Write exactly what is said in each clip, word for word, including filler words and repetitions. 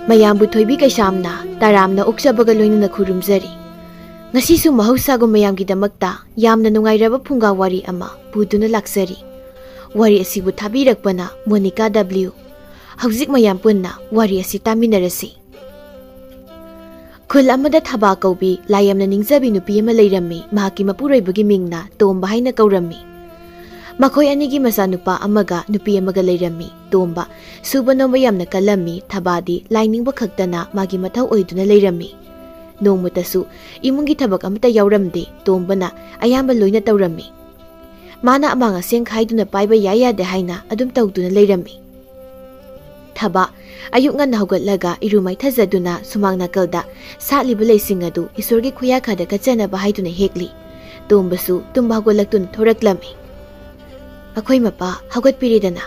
ꯃꯌꯥꯝꯕꯨ ꯊꯣꯏꯕꯤ ꯀꯩꯁꯥꯝꯅ ꯇꯔꯥꯝꯅ ꯑꯣꯛꯆꯕꯒ ꯂꯣꯏꯅꯅ ꯈꯨꯔꯨꯝꯖꯔꯤ꯫ ꯉꯁꯤꯁꯨ ꯃꯍꯧꯁꯥꯒꯨꯝ ꯃꯌꯥꯝꯒꯤꯗꯃꯛꯇ ꯌꯥꯝꯅ ꯅꯨꯡꯉꯥꯏꯔꯕ ꯐꯨꯡꯒꯥ ꯋꯥꯔꯤ ꯑꯃ ꯄꯨꯗꯨꯅ ꯂꯥꯛꯆꯔꯤ꯫ ꯋꯥꯔꯤ ꯑꯁꯤꯕꯨ ꯊꯥꯕꯤꯔꯛꯄꯅ ꯃꯣꯅꯤꯀꯥ ꯗꯕ꯭ꯂꯤꯎ꯫ ꯍꯧꯖꯤꯛ ꯃꯌꯥꯝ ꯄꯨꯟꯅ ꯋꯥꯔꯤ ꯑꯁꯤ ꯇꯥꯃꯤꯟꯅꯔꯁꯤ꯫ ꯈꯨꯜ ꯑꯃꯗ ꯊꯕꯥ ꯀꯧꯕꯤ ꯂꯥꯏ ꯌꯥꯝꯅ ꯅꯤꯡꯖꯕꯤ ꯅꯨꯄꯤ ꯑꯃ ꯂꯩꯔꯝꯃꯤ꯫ ꯃꯍꯥꯛꯀꯤ ꯃꯄꯨꯔꯣꯏꯕꯒꯤ ꯃꯤꯡꯅ ꯇꯣꯝꯕ ꯍꯥꯏꯅ ꯀꯧꯔꯝꯃꯤ꯫ ꯃꯈꯣꯏ ꯑꯅꯤꯒꯤ ꯃꯆꯥꯅꯨꯄꯥ ꯑꯃꯒ ꯅꯨꯄꯤ ꯑꯃꯒ ꯂꯩꯔꯝꯃꯤ꯫ ꯇꯣꯝꯕ ꯁꯨꯕ ꯅꯣꯝꯕ ꯌꯥꯝꯅ ꯀꯜꯂꯝꯃꯤ꯫ ꯊꯕꯥꯗꯤ ꯂꯥꯏ ꯅꯤꯡꯕ ꯈꯛꯇꯅ ꯃꯥꯒꯤ ꯃꯊꯧ ꯑꯣꯏꯗꯨꯅ ꯂꯩꯔꯝꯃꯤ꯫ ꯅꯣꯡꯃꯇꯁꯨ ꯏꯃꯨꯡꯒꯤ ꯊꯕꯛ ꯑꯃꯠꯇ ꯌꯥꯎꯔꯝꯗꯦ꯫ ꯇꯣꯝꯕꯅ ꯑꯌꯥꯝꯕ ꯂꯣꯏꯅ ꯇꯧꯔꯝꯃꯤ꯫ ꯃꯥꯅ ꯑꯃꯥꯡ ꯑꯁꯦꯡ ꯈꯥꯏꯗꯨꯅ ꯄꯥꯏꯕ ꯌꯥꯏ ꯌꯥꯗꯦ ꯍꯥꯏꯅ ꯑꯗꯨꯝ ꯇꯧꯗꯨꯅ ꯂꯩꯔꯝꯃꯤ꯫ ꯊꯕꯥ ꯑꯌꯨꯛ ꯉꯟꯅ ꯍꯧꯒꯠꯂꯒ ꯏꯔꯨ ꯃꯥꯏꯊꯖꯗꯨꯅ ꯁꯨꯃꯥꯡ ꯅꯥꯀꯜꯗ ꯁꯥꯠꯂꯤꯕ ꯂꯩꯁꯤꯡ ꯑꯗꯨ ꯏꯁꯣꯔꯒꯤ ꯈꯨꯌꯥꯈꯥꯗ ꯀꯠꯆꯅꯕ ꯍꯥꯏꯗꯨꯅ ꯍꯦꯛꯂꯤ꯫ ꯇꯣꯝꯕꯁꯨ ꯇꯨꯝꯕ ꯍꯧꯒꯠꯂꯛꯇꯨꯅ ꯊꯣꯔꯛꯂꯝꯃꯤ꯫ ꯑꯩꯈꯣꯏ ꯃꯄꯥ ꯍꯧꯒꯠꯄꯤꯔꯦꯗꯅ,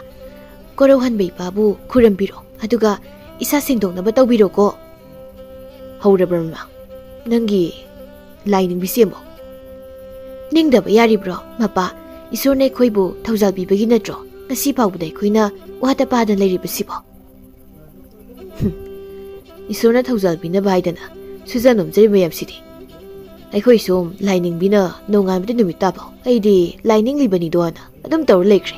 ꯀꯣꯔꯧꯍꯟꯕ ꯏꯄꯥꯕꯨ ꯈꯨꯔꯨꯝꯕꯤꯔꯣ, ꯑꯗꯨꯒ ꯏꯁꯥ ꯁꯦꯡꯗꯣꯛꯅꯕ ꯇꯧꯕꯤꯔꯣꯀꯣ꯫ ꯍꯧꯔꯕ꯭ꯔ ꯃꯃꯥ? ꯅꯪꯒꯤ ꯂꯥꯏ ꯅꯤꯡꯕꯤꯁꯦ ꯑꯃꯨꯛ? ꯅꯤꯡꯗꯕ ꯌꯥꯔꯤꯕ꯭ꯔꯣ ꯃꯄꯥ? ꯏꯁꯣꯔꯅ ꯑꯩꯈꯣꯏꯕꯨ ꯊꯧꯖꯥꯜ ꯄꯤꯕꯒꯤ ꯅꯠꯇ꯭ꯔꯣ ꯉꯁꯤ ꯐꯥꯎꯕꯗ ꯑꯩꯈꯣꯏꯅ ꯋꯥꯗ ꯄꯥꯗꯅ ꯂꯩꯔꯤꯕꯁꯤꯕꯣ? ꯍꯨꯝ, ꯏꯁꯣꯔꯅ ꯊꯧꯖꯥꯜ ꯄꯤꯅꯕ ꯍꯥꯏꯗꯅ ꯁꯨꯖ ꯅꯣꯝꯖꯔꯤꯕ ꯃꯌꯥꯝꯁꯤꯗꯤ꯫ ꯑꯩꯈꯣꯏ ꯁꯣꯝ ꯂꯥꯏ ꯅꯤꯡꯕꯤꯅ ꯅꯣꯡꯉꯥꯟꯕꯗ ꯅꯨꯃꯤꯠ ꯇꯥꯐꯥꯎ ꯑꯩꯗꯤ ꯂꯥꯏ ꯅꯤꯡꯂꯤꯕꯅꯤꯗꯣꯅ ꯑꯗꯨꯝ ꯇꯧꯔ ꯂꯩꯈ꯭ꯔꯦ꯫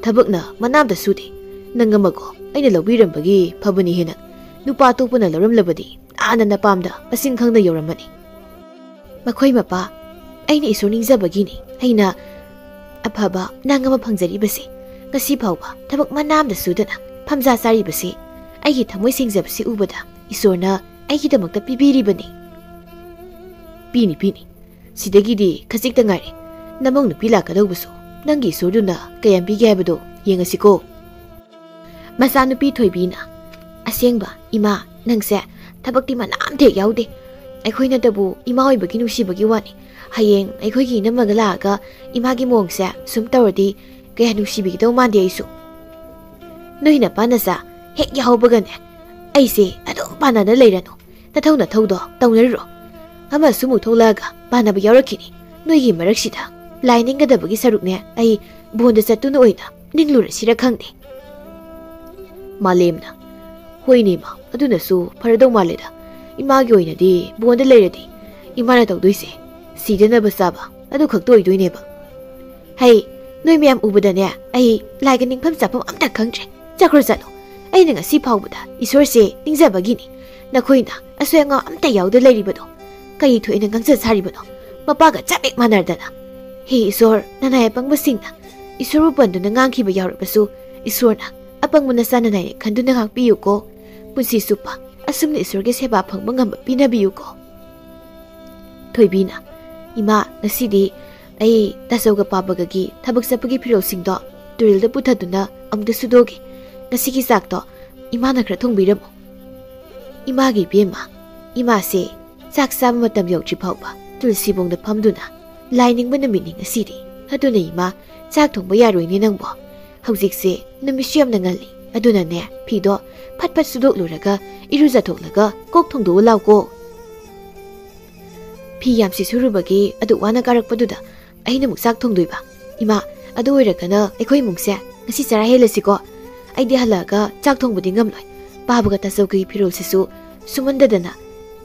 ꯊꯕꯛꯅ ꯃꯅꯥ ꯑꯝꯇ ꯁꯨꯗꯦ꯫ ꯅꯪ ꯑꯃꯀꯣ ꯑꯩꯅ ꯂꯧꯕꯤꯔꯝꯕꯒꯤ ꯐꯕꯅꯤ ꯍꯦꯟꯅ ꯅꯨꯄꯥ ꯑꯇꯣꯞꯄꯅ ꯂꯧꯔꯝꯂꯕꯗꯤ ꯅꯍꯥꯟꯅ ꯅꯄꯥꯝꯗ ꯃꯁꯤꯡ ꯈꯪꯅ ꯌꯧꯔꯝꯃꯅꯤ꯫ ꯃꯈꯣꯏ ꯃꯄꯥ, ꯑꯩꯅ ꯏꯁꯣꯔ ꯅꯤꯡꯖꯕꯒꯤꯅꯤ ꯑꯩꯅ ꯑꯐꯕ ꯅꯪ ꯑꯃ ꯐꯪꯖꯔꯤꯕꯁꯦ꯫ ꯉꯁꯤ ꯐꯥꯎꯕ ꯊꯕꯛ ꯃꯅꯥ ꯑꯝꯇ ꯁꯨꯗꯅ ꯐꯝꯖꯥ ꯆꯥꯔꯤꯕꯁꯦ꯫ ꯑꯩꯒꯤ ꯊꯃꯣꯏ ꯁꯦꯡꯖꯕꯁꯤ ꯎꯕꯗ ꯏꯁꯣꯔꯅ ꯑꯩꯒꯤꯗꯃꯛꯇ ꯄꯤꯕꯤꯔꯤꯕꯅꯤ꯫ ꯄꯤꯅꯤ, ꯄꯤꯅꯤ꯫ ꯁꯤꯗꯒꯤꯗꯤ ꯈꯖꯤꯛꯇ ꯉꯥꯏꯔꯦ꯫ ꯅꯃꯧ ꯅꯨꯄꯤ ꯂꯥꯛꯀꯗꯧꯕꯁꯨ ꯅꯪꯒꯤ ꯏꯁꯣꯔꯗꯨꯅ ꯀꯌꯥꯝ ꯄꯤꯒꯦ ꯍꯥꯏꯕꯗꯣ ꯌꯦꯡꯉꯁꯤꯀꯣ꯫ ꯃꯆꯥꯅꯨꯄꯤ ꯊꯣꯏꯕꯤꯅ, "ꯑꯁꯦꯡꯕ, ꯏꯃꯥ, ꯅꯪꯁꯦ ꯊꯕꯛꯇꯤ ꯃꯅꯥ ꯑꯝꯇ ꯍꯦꯛ ꯌꯥꯎꯗꯦ꯫ ꯑꯩꯈꯣꯏꯅꯇꯕꯨ ꯏꯃꯥ ꯑꯣꯏꯕꯒꯤ ꯅꯨꯡꯁꯤꯕꯒꯤ ꯋꯥꯅꯤ꯫ ꯍꯌꯦꯡ ꯑꯩꯈꯣꯏꯒꯤ ꯏꯅꯝꯃꯒ ꯂꯥꯛꯑꯒ ꯏꯃꯥꯒꯤ ꯃꯑꯣꯡꯁꯦ ꯁꯨꯝ ꯇꯧꯔꯗꯤ ꯀꯌꯥ ꯅꯨꯡꯁꯤꯕꯤꯒꯗꯧ ꯃꯥꯟꯗꯦ ꯑꯩꯁꯨ꯫ ꯅꯣꯏ ꯅꯄꯥ ꯅꯆꯥ ꯍꯦꯛ ꯌꯥꯍꯧꯕꯒꯅꯦ ꯑꯩꯁꯦ ꯑꯗꯨꯝ ꯄꯥꯟꯅꯅ ꯂꯩꯔꯅꯨ꯫ ꯅꯊꯧ ꯅꯊꯧꯗꯣ ꯇꯧꯅꯔꯨꯔꯣ꯫ ꯑꯃꯁꯨ ꯑꯃꯨꯛ ꯊꯣꯛꯂꯛꯑꯒ ꯄꯥꯟꯅꯕ ꯌꯥꯎꯔꯛꯈꯤꯅꯤ꯫ ꯅꯣꯏꯒꯤ ꯃꯔꯛꯁꯤꯗ ꯂꯥꯏ ꯅꯤꯡꯒꯗꯕꯒꯤ ꯁꯔꯨꯛꯅꯦ ꯑꯩ ꯕꯣꯟꯗ ꯆꯠꯇꯨꯅ ꯑꯣꯏꯅ ꯅꯤꯡꯂꯨꯔꯁꯤꯔ ꯈꯪꯗꯦ꯫" ꯃꯥꯂꯦꯝꯅ, "ꯍꯣꯏꯅꯦ ꯏꯃꯥ, ꯑꯗꯨꯅꯁꯨ ꯐꯔꯗꯧ ꯃꯥꯜꯂꯦꯗ꯫ ꯏꯃꯥꯒꯤ ꯑꯣꯏꯅꯗꯤ ꯕꯣꯟꯗ ꯂꯩꯔꯗꯤ ꯏꯃꯥꯅ ꯇꯧꯗꯣꯏꯁꯦ ꯁꯤꯗꯅꯕ ꯆꯥꯕ ꯑꯗꯨ ꯈꯛꯇ ꯑꯣꯏꯗꯣꯏꯅꯦꯕ꯫ ꯍꯩ, ꯅꯣꯏ ꯃꯌꯥꯝ ꯎꯕꯗꯅꯦ ꯑꯩ ꯂꯥꯏꯒ ꯅꯤꯡꯐꯝ ꯆꯥꯐꯝ ꯑꯝꯇ ꯈꯪꯗ꯭ꯔꯦ꯫ ꯆꯠꯈ꯭ꯔꯣ ꯆꯠꯂꯣ꯫ ꯑꯩꯅ ꯉꯁꯤ ꯐꯥꯎꯕꯗ ꯏꯁꯣꯔꯁꯦ ꯅꯤꯡꯖꯕꯒꯤꯅꯤ ꯅꯈꯣꯏꯅ ꯑꯁꯣꯏ ꯑꯉꯥꯝ ꯑꯝꯇ ꯌꯥꯎꯗ ꯂꯩꯔꯤꯕꯗꯣ꯫ ꯀꯔꯤ ꯊꯣꯛꯑꯦꯅ ꯉꯥꯡꯖ ꯁꯥꯔꯤꯕꯅꯣ? ꯃꯄꯥꯒ ꯆꯞ ꯍꯦꯛ ꯃꯥꯟꯅꯔꯗꯅ꯫ ꯍꯦ ꯏꯁꯣꯔ, ꯅꯅꯥꯏ ꯑꯄꯪꯕꯁꯤꯡꯅ ꯏꯁꯣꯔꯕꯨ ꯄꯟꯗꯨꯅ ꯉꯥꯡꯈꯤꯕ ꯌꯥꯎꯔꯕꯁꯨ ꯏꯁꯣꯔꯅ ꯑꯄꯪꯕ ꯅꯆꯥ ꯅꯅꯥꯏꯅ ꯈꯟꯗꯨꯅ ꯉꯥꯛꯄꯤꯌꯨꯀꯣ꯫ ꯄꯨꯟꯁꯤ ꯆꯨꯞꯄ ꯑꯁꯨꯝꯅ ꯏꯁꯣꯔꯒꯤ ꯁꯦꯕꯥ ꯐꯪꯕ ꯉꯝꯕ ꯄꯤꯅꯕꯤꯌꯨꯀꯣ꯫" ꯊꯣꯏꯕꯤꯅ, "ꯏꯃꯥ, ꯉꯁꯤꯗꯤ ꯑꯩ ꯇꯥꯆꯧꯒ ꯄꯥꯕꯒꯒꯤ ꯊꯕꯛ ꯆꯠꯄꯒꯤ ꯐꯤꯔꯣꯜꯁꯤꯡꯗꯣ ꯇꯨꯔꯦꯜꯗ ꯄꯨꯊꯗꯨꯅ ꯑꯃꯨꯛꯇ ꯁꯨꯗꯣꯛꯒꯦ꯫ ꯉꯁꯤꯒꯤ ꯆꯥꯛꯇꯣ ꯏꯃꯥꯅ ꯈꯔ ꯊꯣꯡꯕꯤꯔꯝꯃꯣ꯫" ꯏꯃꯥꯒꯤ ꯏꯕꯦꯝꯃ, ꯏꯃꯥꯁꯦ ꯆꯥꯛ ꯆꯥꯕ ꯃꯇꯝ ꯌꯧꯗ꯭ꯔꯤ ꯐꯥꯎꯕ ꯇꯨꯜꯁꯤꯕꯣꯡꯗ ꯐꯝꯗꯨꯅ ꯂꯥꯏ ꯅꯤꯡꯕ ꯅꯨꯃꯤꯠꯅꯤ ꯉꯁꯤꯗꯤ꯫ ꯑꯗꯨꯅ ꯏꯃꯥ, ꯆꯥꯛ ꯊꯣꯡꯕ ꯌꯥꯔꯣꯏꯅꯦ ꯅꯪꯕꯣ꯫ ꯍꯧꯖꯤꯛꯁꯦ ꯅꯨꯃꯤꯠꯁꯨ ꯌꯥꯝꯅ ꯉꯜꯂꯤ꯫ ꯑꯗꯨꯅꯅꯦ, ꯐꯤꯗꯣ ꯐꯠ ꯐꯠ ꯁꯨꯗꯣꯛꯂꯨꯔꯒ ꯏꯔꯨꯖꯊꯣꯛꯂꯒ ꯀꯣꯛ ꯊꯣꯡꯗꯣꯛꯎ ꯂꯥꯎꯀꯣ꯫ ꯐꯤ ꯌꯥꯝꯁꯤ ꯁꯨꯔꯨꯕꯒꯤ ꯑꯗꯨꯛ ꯋꯥꯅ ꯀꯥꯔꯛꯄꯗꯨꯗ ꯑꯩꯅ ꯑꯃꯨꯛ ꯆꯥꯛ ꯊꯣꯡꯗꯣꯏꯕ? ꯏꯃꯥ, ꯑꯗꯨ ꯑꯣꯏꯔꯒꯅ ꯑꯩꯈꯣꯏ ꯏꯃꯨꯡꯁꯦ ꯉꯁꯤ ꯆꯔꯥ ꯍꯦꯜꯂꯁꯤꯀꯣ꯫ ꯑꯩꯗꯤ ꯍꯜꯂꯛꯑꯒ ꯆꯥꯛ ꯊꯣꯡꯕꯗꯤ ꯉꯝꯂꯣꯏ꯫ ꯄꯥꯕꯒ ꯇꯥꯆꯧꯒꯤ ꯐꯤꯔꯣꯜꯁꯤꯁꯨ ꯁꯨꯃꯟꯗꯗꯅ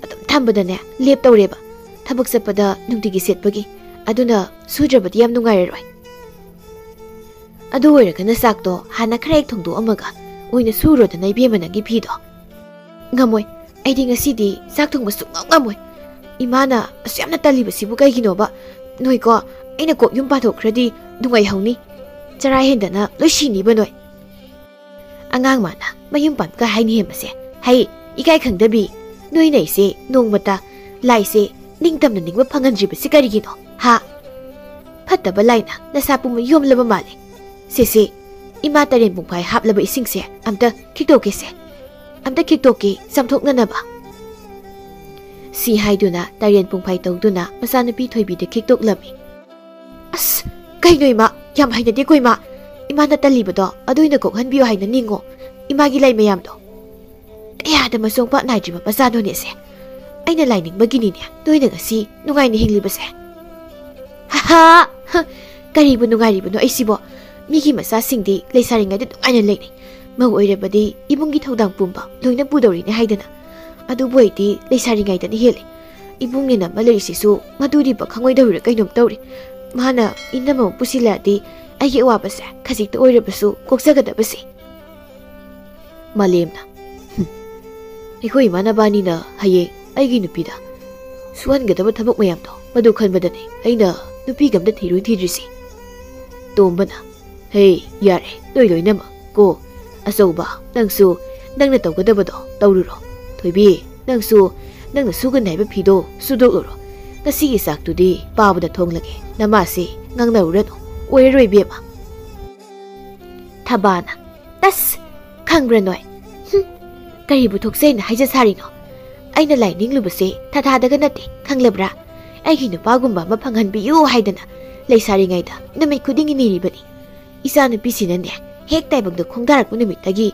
ꯑꯗꯨꯝ ꯊꯝꯕꯗꯅꯦ ꯂꯦꯞꯇꯧꯔꯦꯕ꯫ ꯊꯕꯛ ꯆꯠꯄꯗ ꯅꯨꯡꯇꯤꯒꯤ ꯁꯦꯠꯄꯒꯤ꯫ ꯑꯗꯨꯅ ꯁꯨꯗ꯭ꯔꯕꯗꯤ ꯌꯥꯝ ꯅꯨꯡꯉꯥꯏꯔꯔꯣꯏ꯫ ꯑꯗꯨ ꯑꯣꯏꯔꯒꯅ ꯆꯥꯛꯇꯣ ꯍꯥꯟꯅ ꯈꯔ ꯍꯦꯛ ꯊꯣꯡꯗꯣꯛꯑꯝꯃꯒ ꯑꯣꯏꯅ ꯁꯨꯔꯣꯗꯅ ꯏꯕꯦꯝꯃ ꯅꯪꯒꯤ ꯐꯤꯗꯣ꯫ ꯉꯝꯃꯣꯏ, ꯑꯩꯗꯤ ꯉꯁꯤꯗꯤ ꯆꯥꯛ ꯊꯣꯡꯕ ꯁꯨꯡꯉꯝ ꯉꯝꯃꯣꯏ꯫ ꯏꯃꯥꯅ ꯑꯁꯨꯛ ꯌꯥꯝꯅ ꯇꯜꯂꯤꯕꯁꯤꯕꯨ ꯀꯩꯒꯤꯅꯣꯕ? ꯅꯣꯏꯀꯣ, ꯑꯩꯅ ꯀꯣꯛ ꯌꯨꯝ ꯄꯥꯟꯊꯣꯛꯈ꯭ꯔꯗꯤ ꯅꯨꯡꯉꯥꯏꯍꯧꯅꯤ꯫ ꯆꯔꯥ ꯍꯦꯟꯗꯅ ꯂꯣꯏ ꯁꯤꯅꯤꯕ ꯅꯣꯏ꯫ ꯑꯉꯥꯡ ꯃꯥꯅ ꯃꯌꯨꯝ ꯄꯥꯟꯕꯒ ꯍꯥꯏꯅꯤ ꯍꯦꯝꯕꯁꯦ꯫ ꯍꯩ, ꯏꯀꯥꯏ ꯈꯪꯗꯕꯤ, ꯅꯣꯏꯅ ꯑꯩꯁꯦ ꯅꯣꯡꯃꯇ ꯂꯥꯏꯁꯦ ꯅꯤꯡꯇꯝꯅ ꯅꯤꯡꯕ ꯐꯪꯍꯟꯗ꯭ꯔꯤꯕꯁꯤ ꯀꯔꯤꯒꯤꯅꯣ? ꯍꯥ? ꯐꯠꯇꯕ ꯂꯥꯏꯅ ꯅꯁꯥ ꯄꯨꯝꯕ ꯌꯣꯝꯂꯕ ꯃꯥꯜꯂꯦ꯫ ꯁꯦ ꯁꯦ, ꯏꯃꯥ ꯇꯔꯦꯟ ꯄꯨꯡꯐꯥꯏ ꯍꯥꯞꯂꯕ ꯏꯁꯤꯡꯁꯦ ꯑꯝꯇ ꯈꯤꯛꯇꯣꯛꯀꯦꯁꯦ꯫ ꯑꯝꯇ ꯈꯤꯛꯇꯣꯛꯀꯦ, ꯆꯥꯝꯊꯣꯛꯅꯅꯕ꯫ ꯁꯤ ꯍꯥꯏꯗꯨꯅ ꯇꯔꯦꯟ ꯄꯨꯡꯐꯥꯏ ꯇꯧꯗꯨꯅ ꯃꯆꯥꯅꯨꯄꯤ ꯊꯣꯏꯕꯤꯗ ꯈꯤꯛꯇꯣꯛꯂꯝꯃꯤ꯫ ꯑꯁ, ꯀꯩꯅꯣ ꯏꯃꯥ? ꯌꯥꯝ ꯍꯩꯅꯗꯦꯀꯣ ꯏꯃꯥ꯫ ꯏꯃꯥꯅ ꯇꯜꯂꯤꯕꯗꯣ ꯑꯗꯨ ꯑꯣꯏꯅ ꯀꯣꯛꯍꯟꯕꯤꯌꯨ ꯍꯥꯏꯅ ꯅꯤꯡꯉꯣ꯫ ꯏꯃꯥꯒꯤ ꯂꯩ ꯃꯌꯥꯝꯗꯣ꯫ ꯀꯌꯥꯗ ꯃꯆꯣꯡ ꯄꯥꯠ ꯅꯥꯏꯗ꯭ꯔꯤꯕ ꯃꯆꯥꯅꯣꯅꯦꯁꯦ꯫ ꯑꯩꯅ ꯂꯥꯏꯅꯤꯡꯕꯒꯤꯅꯤꯅꯦ ꯅꯣꯏꯅ ꯉꯁꯤ ꯅꯨꯡꯉꯥꯏꯅ ꯍꯤꯡꯂꯤꯕꯁꯦ꯫ ꯍꯥ ꯍꯥ! ꯍ, ꯀꯔꯤꯕꯨ ꯅꯨꯡꯉꯥꯏꯔꯤꯕꯅꯣ ꯑꯩꯁꯤꯕꯣ? ꯃꯤꯒꯤ ꯃꯆꯥꯁꯤꯡꯗꯤ ꯂꯩꯁꯥꯔꯤꯉꯩꯗ ꯅꯨꯡꯉꯥꯏꯅ ꯂꯩꯅꯩ꯫ ꯃꯧ ꯑꯣꯏꯔꯕꯗꯤ ꯏꯃꯨꯡꯒꯤ ꯊꯧꯗꯥꯡ ꯄꯨꯝꯕ ꯂꯣꯏꯅ ꯄꯨꯗꯧꯔꯤꯅꯦ ꯍꯥꯏꯗꯅ꯫ ꯑꯗꯨꯕꯨ ꯑꯩꯗꯤ ꯂꯩꯁꯥꯔꯤꯉꯩꯗꯅ ꯍꯦꯜꯂꯦ꯫ ꯏꯕꯨꯡꯅꯦꯅ ꯑꯃ ꯂꯩꯔꯤꯁꯤꯁꯨ ꯃꯗꯨꯗꯤ ꯄꯥꯈꯪ ꯑꯣꯏꯗꯧꯔꯤꯔꯥ ꯀꯩꯅꯣꯝ ꯇꯧꯔꯦ꯫ ꯃꯥꯅ ꯏꯅꯝꯃ ꯑꯃ ꯄꯨꯁꯤꯜꯂꯛꯑꯗꯤ ꯑꯩꯒꯤ ꯑꯋꯥꯕꯁꯦ ꯈꯖꯤꯛꯇ ꯑꯣꯏꯔꯕꯁꯨ ꯀꯣꯛꯆꯒꯗꯕꯁꯦ꯫ ꯃꯥꯂꯦꯝꯅ, "ꯍꯨꯝ, ꯑꯩꯈꯣꯏ ꯏꯃꯥ ꯅꯕꯥꯅꯤꯅ ꯍꯌꯦꯡ ꯑꯩꯒꯤ ꯅꯨꯄꯤꯗ ꯁꯨꯍꯟꯒꯗꯕ ꯊꯕꯛ ꯃꯌꯥꯝꯗꯣ ꯃꯗꯨ ꯈꯟꯕꯗꯅꯦ ꯑꯩꯅ ꯅꯨꯄꯤꯒ ꯑꯝꯇ ꯊꯤꯔꯣꯏ ꯊꯤꯗ꯭ꯔꯤꯁꯦ꯫" ꯇꯣꯝꯕꯅ, "ꯍꯦ, ꯌꯥꯔꯦ, ꯅꯣꯏ ꯂꯣꯏꯅꯃꯛ ꯀꯣ꯫ ꯑꯆꯧꯕ, ꯅꯪꯁꯨ ꯅꯪꯅ ꯇꯧꯒꯗꯕꯗꯣ ꯇꯧꯔꯨꯔꯣ꯫ ꯊꯣꯏꯕꯤ, ꯅꯪꯁꯨ ꯅꯪꯅ ꯁꯨꯒꯅꯤ ꯍꯥꯏꯕ ꯐꯤꯗꯣ ꯁꯨꯗꯣꯛꯂꯨꯔꯣ꯫ ꯉꯁꯤꯒꯤ ꯆꯥꯛꯇꯨꯗꯤ ꯄꯥꯕꯗ ꯊꯣꯡꯂꯒꯦ, ꯅꯃꯥꯁꯦ ꯉꯥꯡꯅꯔꯨꯔꯅꯨ, ꯑꯣꯏꯔꯔꯣꯏ ꯏꯕꯦꯝꯃ꯫" ꯊꯕꯥꯅ, "ꯇꯁ! ꯈꯪꯕ꯭ꯔꯥ ꯅꯣꯏ? ꯍꯨꯝ, ꯀꯔꯤꯕꯨ ꯊꯣꯛꯆꯩꯅ ꯍꯥꯏꯖ ꯁꯥꯔꯤꯅꯣ? ꯑꯩꯅ ꯂꯥꯏ ꯅꯤꯡꯂꯨꯕꯁꯦ ꯊꯥꯊꯥꯗꯒ ꯅꯠꯇꯦ, ꯈꯪꯂꯕ꯭ꯔꯥ? ꯑꯩꯒꯤ ꯅꯨꯄꯥꯒꯨꯝꯕ ꯑꯃ ꯐꯪꯍꯟꯕꯤꯌꯨ ꯍꯥꯏꯗꯅ ꯂꯩꯁꯥꯔꯤꯉꯩꯗ ꯅꯨꯃꯤꯠ ꯈꯨꯗꯤꯡꯒꯤ ꯅꯤꯔꯤꯕꯅꯤ꯫ ꯏꯆꯥꯅꯨꯄꯤꯁꯤꯅꯅꯦ, ꯍꯦꯛ ꯇꯥꯏꯕꯪꯗ ꯈꯣꯡꯗꯥꯔꯛꯄ ꯅꯨꯃꯤꯠꯇꯒꯤ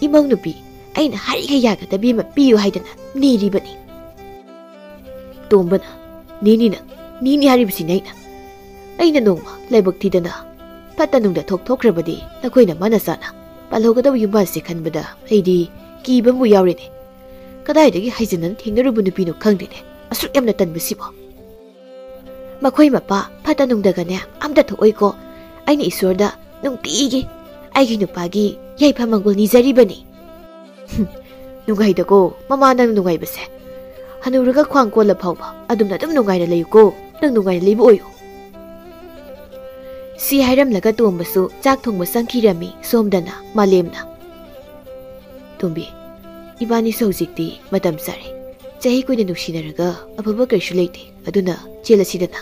ꯏꯃꯧ ꯅꯨꯄꯤ ꯑꯩꯅ ꯍꯥꯏꯔꯤꯈꯩ ꯌꯥꯒꯗꯕꯤ ꯑꯃ ꯄꯤꯌꯨ ꯍꯥꯏꯗꯅ ꯅꯤꯔꯤꯕꯅꯤ꯫" ꯇꯣꯝꯕꯅ, "ꯅꯤꯅꯤ ꯅꯪ, ꯅꯤꯅꯤ ꯍꯥꯏꯔꯤꯕꯁꯤꯅꯦ ꯑꯩꯅ꯫ ꯑꯩꯅ ꯅꯣꯡꯃ ꯂꯥꯏꯕꯛ ꯊꯤꯗꯅ ꯐꯠꯇ ꯅꯨꯡꯗ ꯊꯣꯛ ꯊꯣꯛꯈ꯭ꯔꯕꯗꯤ ꯅꯈꯣꯏꯅ ꯃꯥꯅ ꯆꯥꯅ ꯄꯥꯜꯍꯧꯒꯗꯕ ꯌꯨꯝꯕꯥꯜꯁꯦ ꯈꯟꯕꯗ ꯑꯩꯗꯤ ꯀꯤꯕ ꯑꯃꯕꯨ ꯌꯥꯎꯔꯦꯅꯦ꯫ ꯀꯗꯥꯏꯗꯒꯤ ꯍꯥꯏꯖꯤꯟꯅꯅ ꯊꯦꯡꯅꯔꯨꯕ ꯅꯨꯄꯤꯅꯣ ꯈꯪꯗꯦꯅꯦ, ꯑꯁꯨꯛ ꯌꯥꯝꯅ ꯇꯟꯕꯁꯤꯕꯣ꯫ ꯃꯈꯣꯏ ꯃꯄꯥ ꯐꯠꯇ ꯅꯨꯡꯗꯒꯅꯦ ꯑꯝꯇ ꯊꯣꯛꯑꯣꯏꯀꯣ꯫ ꯑꯩꯅ ꯏꯁꯣꯔꯗ ꯅꯨꯡꯇꯤꯒꯤ ꯑꯩꯒꯤ ꯅꯨꯄꯥꯒꯤ ꯌꯥꯏꯐ ꯃꯪꯒꯣꯜ ꯅꯤꯖꯔꯤꯕꯅꯤ꯫" ꯍꯨꯝ, ꯅꯨꯡꯉꯥꯏꯗꯀꯣ ꯃꯃꯥ ꯅꯪ ꯅꯨꯡꯉꯥꯏꯕꯁꯦ꯫ ꯍꯅꯨꯔꯒ ꯈ꯭ꯋꯥꯡ ꯀꯣꯜꯂ ꯐꯥꯎꯕ ꯑꯗꯨꯝꯅ ꯑꯗꯨꯝ ꯅꯨꯡꯉꯥꯏꯅ ꯂꯩꯌꯨꯀꯣ꯫ ꯅꯪ ꯅꯨꯡꯉꯥꯏꯅ ꯂꯩꯕ ꯑꯣꯏꯌꯨ꯫ ꯁꯤ ꯍꯥꯏꯔꯝꯂꯒ ꯇꯣꯝꯕꯁꯨ ꯆꯥꯛ ꯊꯣꯡꯕ ꯆꯪꯈꯤꯔꯝꯃꯤ꯫ ꯁꯣꯝꯗꯅ ꯃꯥꯂꯦꯝꯅ, "ꯇꯣꯝꯕꯤ, ꯏꯕꯥꯅꯤꯁꯨ ꯍꯧꯖꯤꯛꯇꯤ ꯃꯇꯝ ꯆꯥꯔꯦ꯫ ꯆꯍꯤ ꯀꯨꯏꯅ ꯅꯨꯡꯁꯤꯅꯔꯒ ꯑꯐꯕ ꯀꯔꯤꯁꯨ ꯂꯩꯇꯦ꯫ ꯑꯗꯨꯅ ꯆꯦꯜꯂꯁꯤꯗꯅ꯫"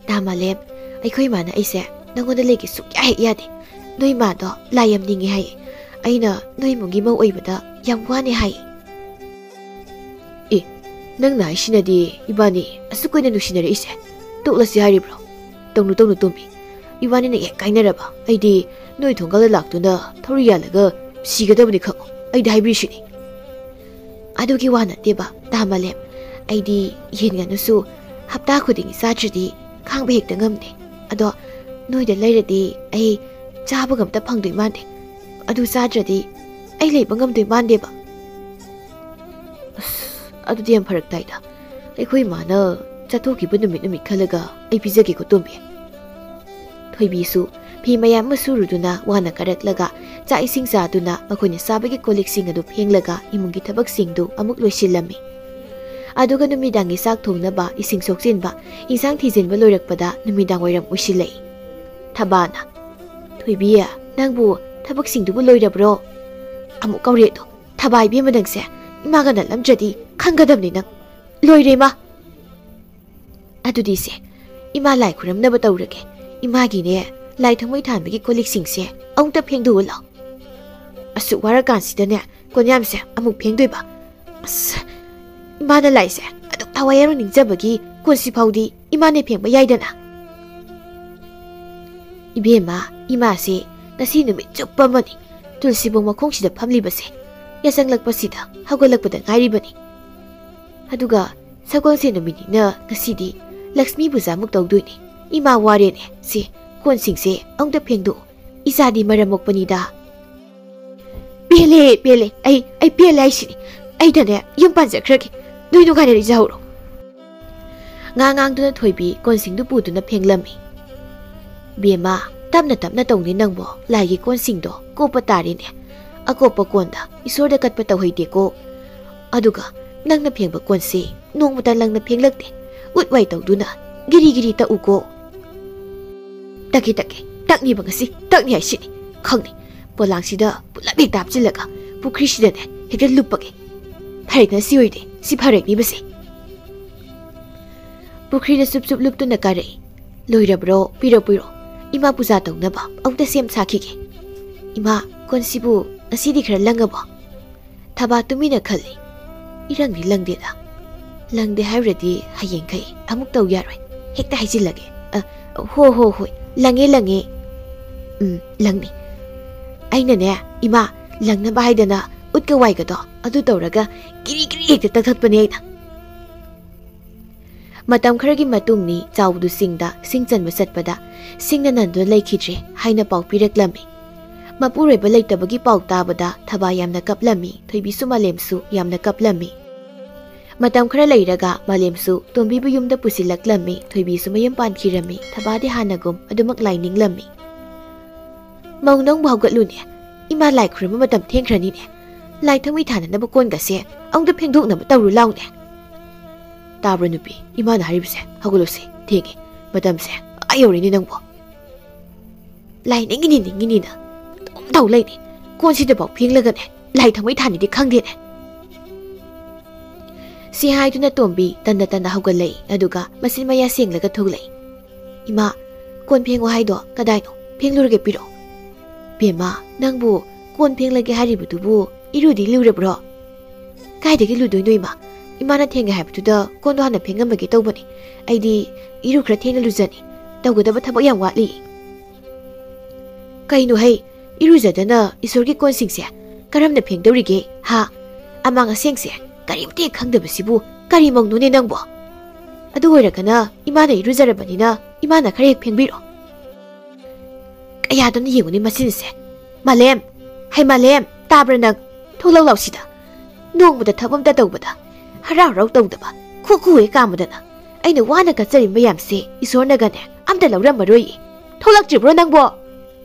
"ꯇꯥ ꯃꯥꯂꯦꯝ, ꯑꯩꯈꯣꯏ ꯏꯃꯥꯅ ꯑꯩꯁꯦ ꯅꯪꯉꯣꯟꯗ ꯂꯩꯒꯦ ꯁꯨꯛꯌꯥ ꯍꯦꯛ ꯌꯥꯗꯦ꯫ ꯅꯣꯏ ꯏꯃꯥꯗꯣ ꯂꯥꯏ ꯌꯥꯝ ꯅꯤꯡꯉꯦ ꯍꯥꯏꯌꯦ꯫ ꯑꯩꯅ ꯅꯣꯏ ꯏꯃꯨꯡꯒꯤ ꯃꯧ ꯑꯣꯏꯕꯗ ꯌꯥꯝ ꯋꯥꯅꯦ ꯍꯥꯏꯌꯦ꯫" "ꯑꯦ, ꯅꯪꯅ ꯍꯥꯏꯁꯤꯅꯗꯤ ꯏꯕꯥꯅꯤ ꯑꯁꯨꯛ ꯀꯨꯏꯅ ꯅꯨꯡꯁꯤꯅꯔꯛꯏꯁꯦ ꯇꯣꯛꯂꯁꯤ ꯍꯥꯏꯔꯤꯕ꯭ꯔꯣ? ꯇꯧꯅꯨ, ꯇꯧꯅꯨ, ꯇꯣꯝꯕꯤ꯫ ꯏꯕꯥꯅꯤꯅ ꯍꯦꯛ ꯀꯥꯏꯅꯔꯕ ꯑꯩꯗꯤ ꯅꯣꯏ ꯊꯣꯡꯒꯥꯜꯗ ꯂꯥꯛꯇꯨꯅ ꯊꯧꯔꯤ ꯌꯥꯜꯂꯒ ꯁꯤꯒꯗꯕꯅꯤ ꯈꯪꯉꯨ꯫ ꯑꯩꯗꯤ ꯍꯥꯏꯕꯤꯔꯤꯁꯤꯅꯤ꯫" "ꯑꯗꯨꯒꯤ ꯋꯥ ꯅꯠꯇꯦꯕ, ꯇꯥ ꯃꯥꯂꯦꯝ꯫ ꯑꯩꯗꯤ ꯌꯦꯟ ꯉꯥꯅꯨꯁꯨ ꯍꯞꯇꯥ ꯈꯨꯗꯤꯡꯒꯤ ꯆꯥꯗ꯭ꯔꯗꯤ ꯈꯥꯡꯕ ꯍꯦꯛꯇ ꯉꯝꯗꯦ꯫ ꯑꯗꯣ ꯅꯣꯏꯗ ꯂꯩꯔꯗꯤ ꯑꯩ ꯆꯥꯕꯒ ꯑꯝꯇ ꯐꯪꯗꯣꯏ ꯃꯥꯟꯗꯦ꯫ ꯑꯗꯨ ꯆꯥꯗ꯭ꯔꯗꯤ ꯑꯩ ꯂꯩꯕ ꯉꯝꯗꯣꯏ ꯃꯥꯟꯗꯦꯕ꯫ ꯑꯁ, ꯑꯗꯨꯗꯤ ꯌꯥꯝ ꯐꯔꯛ ꯇꯥꯏꯗ꯫ ꯑꯩꯈꯣꯏ ꯏꯃꯥꯅ ꯆꯠꯊꯣꯛꯈꯤꯕ ꯅꯨꯃꯤꯠ ꯅꯨꯃꯤꯠ ꯈꯜꯂꯒ ꯑꯩ ꯄꯤꯖꯒꯦꯀꯣ, ꯇꯣꯝꯕꯤ꯫ ꯊꯣꯏꯕꯤꯁꯨ ꯐꯤ ꯃꯌꯥꯝ ꯑꯃ ꯁꯨꯔꯨꯗꯨꯅ ꯋꯥꯅ ꯀꯥꯔꯛꯂꯒ ꯆꯥꯛ ꯏꯁꯤꯡ ꯆꯥꯗꯨꯅ ꯃꯈꯣꯏꯅ ꯆꯥꯕꯒꯤ ꯀꯣꯜ ꯂꯤꯛꯁꯤꯡ ꯑꯗꯨ ꯐꯦꯡꯂꯒ ꯏꯃꯨꯡꯒꯤ ꯊꯕꯛꯁꯤꯡꯗꯨ ꯑꯃꯨꯛ ꯂꯣꯏꯁꯤꯜꯂꯝꯃꯤ꯫ ꯑꯗꯨꯒ ꯅꯨꯃꯤꯗꯥꯡꯒꯤ ꯆꯥꯛ ꯊꯣꯡꯅꯕ ꯏꯁꯤꯡ ꯁꯣꯛꯆꯤꯟꯕ, ꯏꯟꯁꯥꯡ ꯊꯤꯖꯤꯟꯕ ꯂꯣꯏꯔꯛꯄꯗ ꯅꯨꯃꯤꯗꯥꯡ ꯋꯥꯏꯔꯝ ꯑꯣꯏꯁꯤꯜꯂꯛꯏ꯫ ꯊꯕꯥꯅ, "ꯊꯣꯏꯕꯤ, ꯅꯪꯕꯨ ꯊꯕꯛꯁꯤꯡꯗꯨꯕꯨ ꯂꯣꯏꯔꯕ꯭ꯔꯣ?" "ꯑꯃꯨꯛ ꯀꯧꯔꯦꯗꯣ꯫ ꯊꯕꯥ ꯏꯕꯦꯝꯃ ꯅꯪꯁꯦ, ꯏꯃꯥꯒ ꯅꯠꯂꯝꯗ꯭ꯔꯗꯤ ꯈꯪꯒꯗꯕꯅꯤ ꯅꯪ꯫ ꯂꯣꯏꯔꯦ, ꯏꯃꯥ!" "ꯑꯗꯨꯗꯤ ꯏꯆꯦ, ꯏꯃꯥ ꯂꯥꯏ ꯈꯨꯔꯝꯅꯕ ꯇꯧꯔꯒꯦ꯫ ꯏꯃꯥꯒꯤꯅꯦ, ꯂꯥꯏ ꯊꯥꯡꯃꯩ ꯊꯥꯟꯕꯒꯤ ꯀꯣꯜ ꯂꯤꯛꯁꯤꯡꯁꯦ ꯑꯃꯨꯛꯇ ꯐꯦꯡꯗꯣꯛꯎ ꯂꯥꯎ꯫ ꯑꯁꯨꯛ ꯋꯥꯔꯀꯥꯟꯁꯤꯗꯅꯦ, ꯀꯣꯟꯌꯥꯝꯁꯦ ꯑꯃꯨꯛ ꯐꯦꯡꯗꯣꯏꯕ꯫ ꯑꯁ, ꯏꯃꯥꯅ ꯂꯥꯏꯁꯦ ꯑꯗꯨꯛ ꯊꯋꯥꯏ ꯌꯥꯝꯅ ꯅꯤꯡꯖꯕꯒꯤ ꯀꯣꯟꯁꯤ ꯐꯥꯎꯗꯤ ꯏꯃꯥꯅ ꯐꯦꯡꯕ ꯌꯥꯏꯗꯅ?" "ꯏꯕꯦꯝꯃ, ꯏꯃꯥꯁꯦ ꯉꯁꯤ ꯅꯨꯃꯤꯠ ꯆꯨꯞꯄ ꯑꯃꯅꯤ ꯇꯨꯜꯁꯤꯕꯣꯡ ꯃꯈꯣꯡꯁꯤꯗ ꯐꯝꯂꯤꯕꯁꯦ꯫ ꯌꯥꯆꯪꯂꯛꯄꯁꯤꯗ ꯍꯧꯒꯠꯂꯛꯄꯗ ꯉꯥꯏꯔꯤꯕꯅꯤ꯫ ꯑꯗꯨꯒ ꯁꯒꯣꯜꯁꯦꯟ ꯅꯨꯃꯤꯠꯅꯤꯅ ꯉꯁꯤꯗꯤ ꯂꯛꯁꯃꯤ ꯄꯨꯖꯥꯃꯨꯛ ꯇꯧꯗꯣꯏꯅꯤ꯫ ꯏꯃꯥ ꯋꯥꯔꯦꯅꯦ꯫ ꯁꯤ ꯀꯣꯟꯁꯤꯡꯁꯦ ꯑꯃꯨꯛꯇ ꯐꯦꯡꯗꯣꯛꯎ꯫ ꯏꯆꯥꯗꯤ ꯃꯔꯝ ꯃꯣꯛꯄꯅꯤꯗ꯫" "ꯄꯦꯜꯂꯦ, ꯄꯦꯜꯂꯦ꯫ ꯑꯩ, ꯑꯩ ꯄꯦꯜꯂꯦ ꯍꯥꯏꯁꯤꯅꯤ꯫ ꯑꯩꯗꯅꯦ, ꯌꯨꯝ ꯄꯥꯟꯖꯈ꯭ꯔꯒꯦ꯫ ꯅꯣꯏ ꯅꯨꯡꯉꯥꯏꯅ ꯂꯩꯖꯍꯧꯔꯣ꯫" ꯉꯥ ꯉꯥꯡꯗꯨꯅ ꯊꯣꯏꯕꯤ ꯀꯣꯟꯁꯤꯡꯗꯨ ꯄꯨꯗꯨꯅ ꯐꯦꯡꯂꯝꯃꯤ꯫ "ꯕꯦꯝꯃ, ꯇꯞꯅ ꯇꯞꯅ ꯇꯧꯅꯤ ꯅꯪꯕꯣ꯫ ꯂꯥꯏꯒꯤ ꯀꯣꯟꯁꯤꯡꯗꯣ ꯀꯣꯞꯄ ꯇꯥꯔꯦꯅꯦ꯫ ꯑꯀꯣꯞꯄ ꯀꯣꯟꯗ ꯏꯁꯣꯔꯗ ꯀꯠꯄ ꯇꯧꯍꯩꯗꯦꯀꯣ꯫ ꯑꯗꯨꯒ ꯅꯪꯅ ꯐꯦꯡꯕ ꯀꯣꯟꯁꯤ ꯅꯣꯡꯃꯇ ꯂꯪꯅ ꯐꯦꯡꯂꯛꯇꯦ꯫ ꯎꯠ ꯋꯥꯏ ꯇꯧꯗꯨꯅ ꯒꯤꯔꯤ ꯒꯤꯔꯤ ꯇꯛꯎꯀꯣ꯫" "ꯇꯛꯀꯦ, ꯇꯛꯀꯦ꯫ ꯇꯛꯅꯤꯕ ꯉꯁꯤ꯫ ꯇꯛꯅꯤ ꯍꯥꯏꯁꯤꯅꯤ꯫ ꯈꯪꯅꯤ꯫ ꯄꯣꯂꯥꯡꯁꯤꯗ ꯄꯨꯂꯞ ꯍꯦꯛꯇ ꯍꯥꯞꯆꯤꯜꯂꯒ ꯄꯨꯈ꯭ꯔꯤꯁꯤꯗꯅꯦ ꯍꯦꯛꯇ ꯂꯨꯞꯄꯒꯦ꯫ ꯐꯔꯦ, ꯉꯁꯤ ꯑꯣꯏꯔꯦ꯫ ꯁꯤ ꯐꯔꯛꯅꯤꯕꯁꯦ꯫" ꯄꯨꯈ꯭ꯔꯤꯗ ꯆꯨꯞ ꯆꯨꯞ ꯂꯨꯞꯇꯨꯅ ꯀꯥꯔꯛꯏ꯫ "ꯂꯣꯏꯔꯕ꯭ꯔꯣ? ꯄꯤꯔꯣ, ꯄꯤꯔꯣ꯫ ꯏꯃꯥ ꯄꯨꯖꯥ ꯇꯧꯅꯕ ꯑꯃꯨꯛꯇ ꯁꯦꯝ ꯁꯥꯈꯤꯒꯦ꯫ ꯏꯃꯥ, ꯀꯣꯟꯁꯤꯕꯨ ꯉꯁꯤꯗꯤ ꯈꯔ ꯂꯪꯉꯕꯣ?" ꯊꯕꯥ ꯇꯨꯃꯤꯟꯅ ꯈꯜꯂꯤ꯫ "ꯏꯔꯪꯗꯤ ꯂꯪꯗꯦꯗ꯫ ꯂꯪꯗꯦ ꯍꯥꯏꯔꯨꯔꯗꯤ ꯍꯌꯦꯡꯈꯩ ꯑꯃꯨꯛ ꯇꯧ ꯌꯥꯔꯣꯏ꯫ ꯍꯦꯛꯇ ꯍꯥꯏꯖꯤꯜꯂꯒꯦ꯫ ꯑ, ꯍꯣ, ꯍꯣ, ꯍꯣꯏ, ꯂꯪꯉꯦ, ꯂꯪꯉꯦ꯫ ꯎꯝ, ꯂꯪꯅꯤ꯫ ꯑꯩꯅꯅꯦ, ꯏꯃꯥ, ꯂꯪꯅꯕ ꯍꯥꯏꯗꯅ ꯎꯠꯀ ꯋꯥꯏꯒꯗꯣ ꯑꯗꯨ ꯇꯧꯔꯒ ꯒꯤꯔꯤ ꯒꯤꯔꯤ ꯍꯦꯛꯇ ꯇꯛꯊꯠꯄꯅꯦ ꯑꯩꯅ꯫" ꯃꯇꯝ ꯈꯔꯒꯤ ꯃꯇꯨꯡꯅꯤ ꯆꯥꯎꯕꯗꯨ ꯆꯤꯡꯗ ꯁꯤꯡ ꯆꯟꯕ ꯆꯠꯄꯗ ꯁꯤꯡꯅ ꯅꯟꯗꯨꯅ ꯂꯩꯈꯤꯗ꯭ꯔꯦ ꯍꯥꯏꯅ ꯄꯥꯎ ꯄꯤꯔꯛꯂꯝꯃꯤ꯫ ꯃꯄꯨꯔꯣꯏꯕ ꯂꯩꯇꯕꯒꯤ ꯄꯥꯎ ꯇꯥꯕꯗ ꯊꯕꯥ ꯌꯥꯝꯅ ꯀꯞꯂꯝꯃꯤ, ꯊꯣꯏꯕꯤꯁꯨ ꯃꯥꯂꯦꯝꯁꯨ ꯌꯥꯝꯅ ꯀꯞꯂꯝꯃꯤ꯫ ꯃꯇꯝ ꯈꯔ ꯂꯩꯔꯒ ꯃꯥꯂꯦꯝꯁꯨ ꯇꯣꯝꯕꯤꯕꯨ ꯌꯨꯝꯗ ꯄꯨꯁꯤꯜꯂꯛꯂꯝꯃꯤ, ꯊꯣꯏꯕꯤꯁꯨ ꯃꯌꯨꯝ ꯄꯥꯟꯈꯤꯔꯝꯃꯤ, ꯊꯕꯥꯗꯤ ꯍꯥꯟꯅꯒꯨꯝ ꯑꯗꯨꯃꯛ ꯂꯥꯏ ꯅꯤꯡꯂꯝꯃꯤ꯫ "ꯃꯧ, ꯅꯪꯕꯨ ꯍꯧꯒꯠꯂꯨꯅꯦ, ꯏꯃꯥ ꯂꯥꯏ ꯈꯨꯔꯨꯝꯕ ꯃꯇꯝ ꯊꯦꯡꯈ꯭ꯔꯅꯤꯅꯦ, ꯂꯥꯏ ꯊꯥꯎꯃꯩ ꯊꯥꯅꯅꯕ ꯀꯣꯟꯒꯁꯦ ꯑꯃꯨꯛꯇ ꯐꯦꯡꯗꯣꯛꯅꯕ ꯇꯧꯔꯨ ꯂꯥꯎꯅꯦ꯫ ꯇꯥꯕ꯭ꯔꯣ ꯅꯨꯄꯤ, ꯏꯃꯥꯅ ꯍꯥꯏꯔꯤꯕꯁꯦ? ꯍꯧꯒꯠꯂꯨꯁꯦ, ꯊꯦꯡꯉꯦ, ꯃꯇꯝꯁꯦ ꯑꯥ ꯌꯧꯔꯦꯅꯦ ꯅꯪꯕꯨ꯫ ꯂꯥꯏ ꯅꯤꯡꯉꯤꯅꯤ ꯅꯤꯡꯉꯤꯅꯤꯅ ꯑꯗꯨꯝ ꯇꯧ ꯂꯩꯅꯤ, ꯀꯣꯟꯁꯤꯗꯐꯥꯎ ꯐꯦꯡꯂꯒꯅꯦ ꯂꯥꯏ ꯊꯥꯎꯃꯩ ꯊꯥꯅꯤꯗꯤ ꯈꯪꯗꯦꯅꯦ"꯫ ꯁꯤ ꯍꯥꯏꯗꯨꯅ ꯇꯣꯝꯕꯤ ꯇꯟꯅ ꯇꯟꯅ ꯍꯧꯒꯠꯂꯛꯏ, ꯑꯗꯨꯒ ꯃꯆꯤꯟ ꯃꯌꯥ ꯁꯦꯡꯂꯒ ꯊꯣꯛꯂꯛꯏ꯫ "ꯏꯃꯥ, ꯀꯣꯟ ꯐꯦꯡꯉꯣ ꯍꯥꯏꯗꯣ ꯀꯗꯥꯏꯅꯣ? ꯐꯦꯡꯂꯨꯔꯒꯦ, ꯄꯤꯔꯛꯑꯣ"꯫ "ꯕꯦꯝꯃ, ꯅꯪꯕꯨ ꯀꯣꯟ ꯐꯦꯡꯂꯒꯦ ꯍꯥꯏꯔꯤꯕꯗꯨꯕꯨ ꯏꯔꯨꯗꯤ ꯂꯨꯔꯕ꯭ꯔꯣ?" "ꯀꯥꯏꯗꯒꯤ ꯂꯨꯗꯣꯏꯅꯣ ꯏꯃꯥ? ꯏꯃꯥꯅ ꯊꯦꯡꯉꯦ ꯍꯥꯏꯕꯗꯨꯗ ꯀꯣꯟꯗꯣ ꯍꯥꯟꯅ ꯐꯦꯡꯉꯝꯃꯒꯦ ꯇꯧꯕꯅꯤ꯫ ꯑꯩꯗꯤ ꯏꯔꯨ ꯈꯔ ꯊꯦꯡꯅ ꯂꯨꯖꯅꯤ꯫ ꯇꯧꯒꯗꯕ ꯊꯕꯛ ꯌꯥꯝ ꯋꯥꯠꯂꯤ"꯫ "ꯀꯩꯅꯣ ꯍꯩ, ꯏꯔꯨꯖꯗꯅ ꯏꯁꯣꯔꯒꯤ ꯀꯣꯟꯁꯤꯡꯁꯦ ꯀꯔꯝꯅ ꯐꯦꯡꯗꯧꯔꯤꯒꯦ, ꯍꯥ? ꯑꯃꯥꯡ ꯑꯁꯦꯡꯁꯦ ꯀꯔꯤꯝꯇ ꯍꯦꯛ ꯈꯪꯗꯕꯁꯤꯕꯨ ꯀꯔꯤ ꯃꯧꯅꯣꯅꯦ ꯅꯪꯕꯣ? ꯑꯗꯨ ꯑꯣꯏꯔꯒꯅ ꯏꯃꯥꯅ ꯏꯔꯨꯖꯔꯕꯅꯤꯅ ꯏꯃꯥꯅ ꯈꯔ ꯍꯦꯛ ꯐꯦꯡꯕꯤꯔꯣ"꯫ ꯀꯌꯥꯗꯅ ꯌꯦꯡꯉꯨꯅꯦ ꯃꯆꯤꯟꯁꯦ꯫ "ꯃꯥꯂꯦꯝ, ꯍꯩ ꯃꯥꯂꯦꯝ, ꯇꯥꯕ꯭ꯔꯥ ꯅꯪ? ꯊꯣꯛꯂꯛꯎ ꯂꯥꯎꯁꯤꯗ꯫ ꯅꯣꯡꯃꯗ ꯊꯕꯛ ꯑꯝꯇ ꯇꯧꯕꯗ ꯍꯔꯥꯎ ꯍꯔꯥꯎ ꯇꯧꯗꯕ, ꯈꯨ ꯈꯨ ꯍꯦꯛ ꯀꯥꯝꯕꯗꯅ ꯑꯩꯅ ꯋꯥꯅ ꯀꯠꯆꯔꯤꯕ ꯃꯌꯥꯝꯁꯦ ꯏꯁꯣꯔꯅꯒꯅꯦ ꯑꯝꯇ ꯂꯧꯔꯝꯃꯔꯣꯏꯌꯦ꯫ ꯊꯣꯛꯂꯛꯇ꯭ꯔꯤꯕ꯭ꯔꯣ ꯅꯪꯕꯣ?"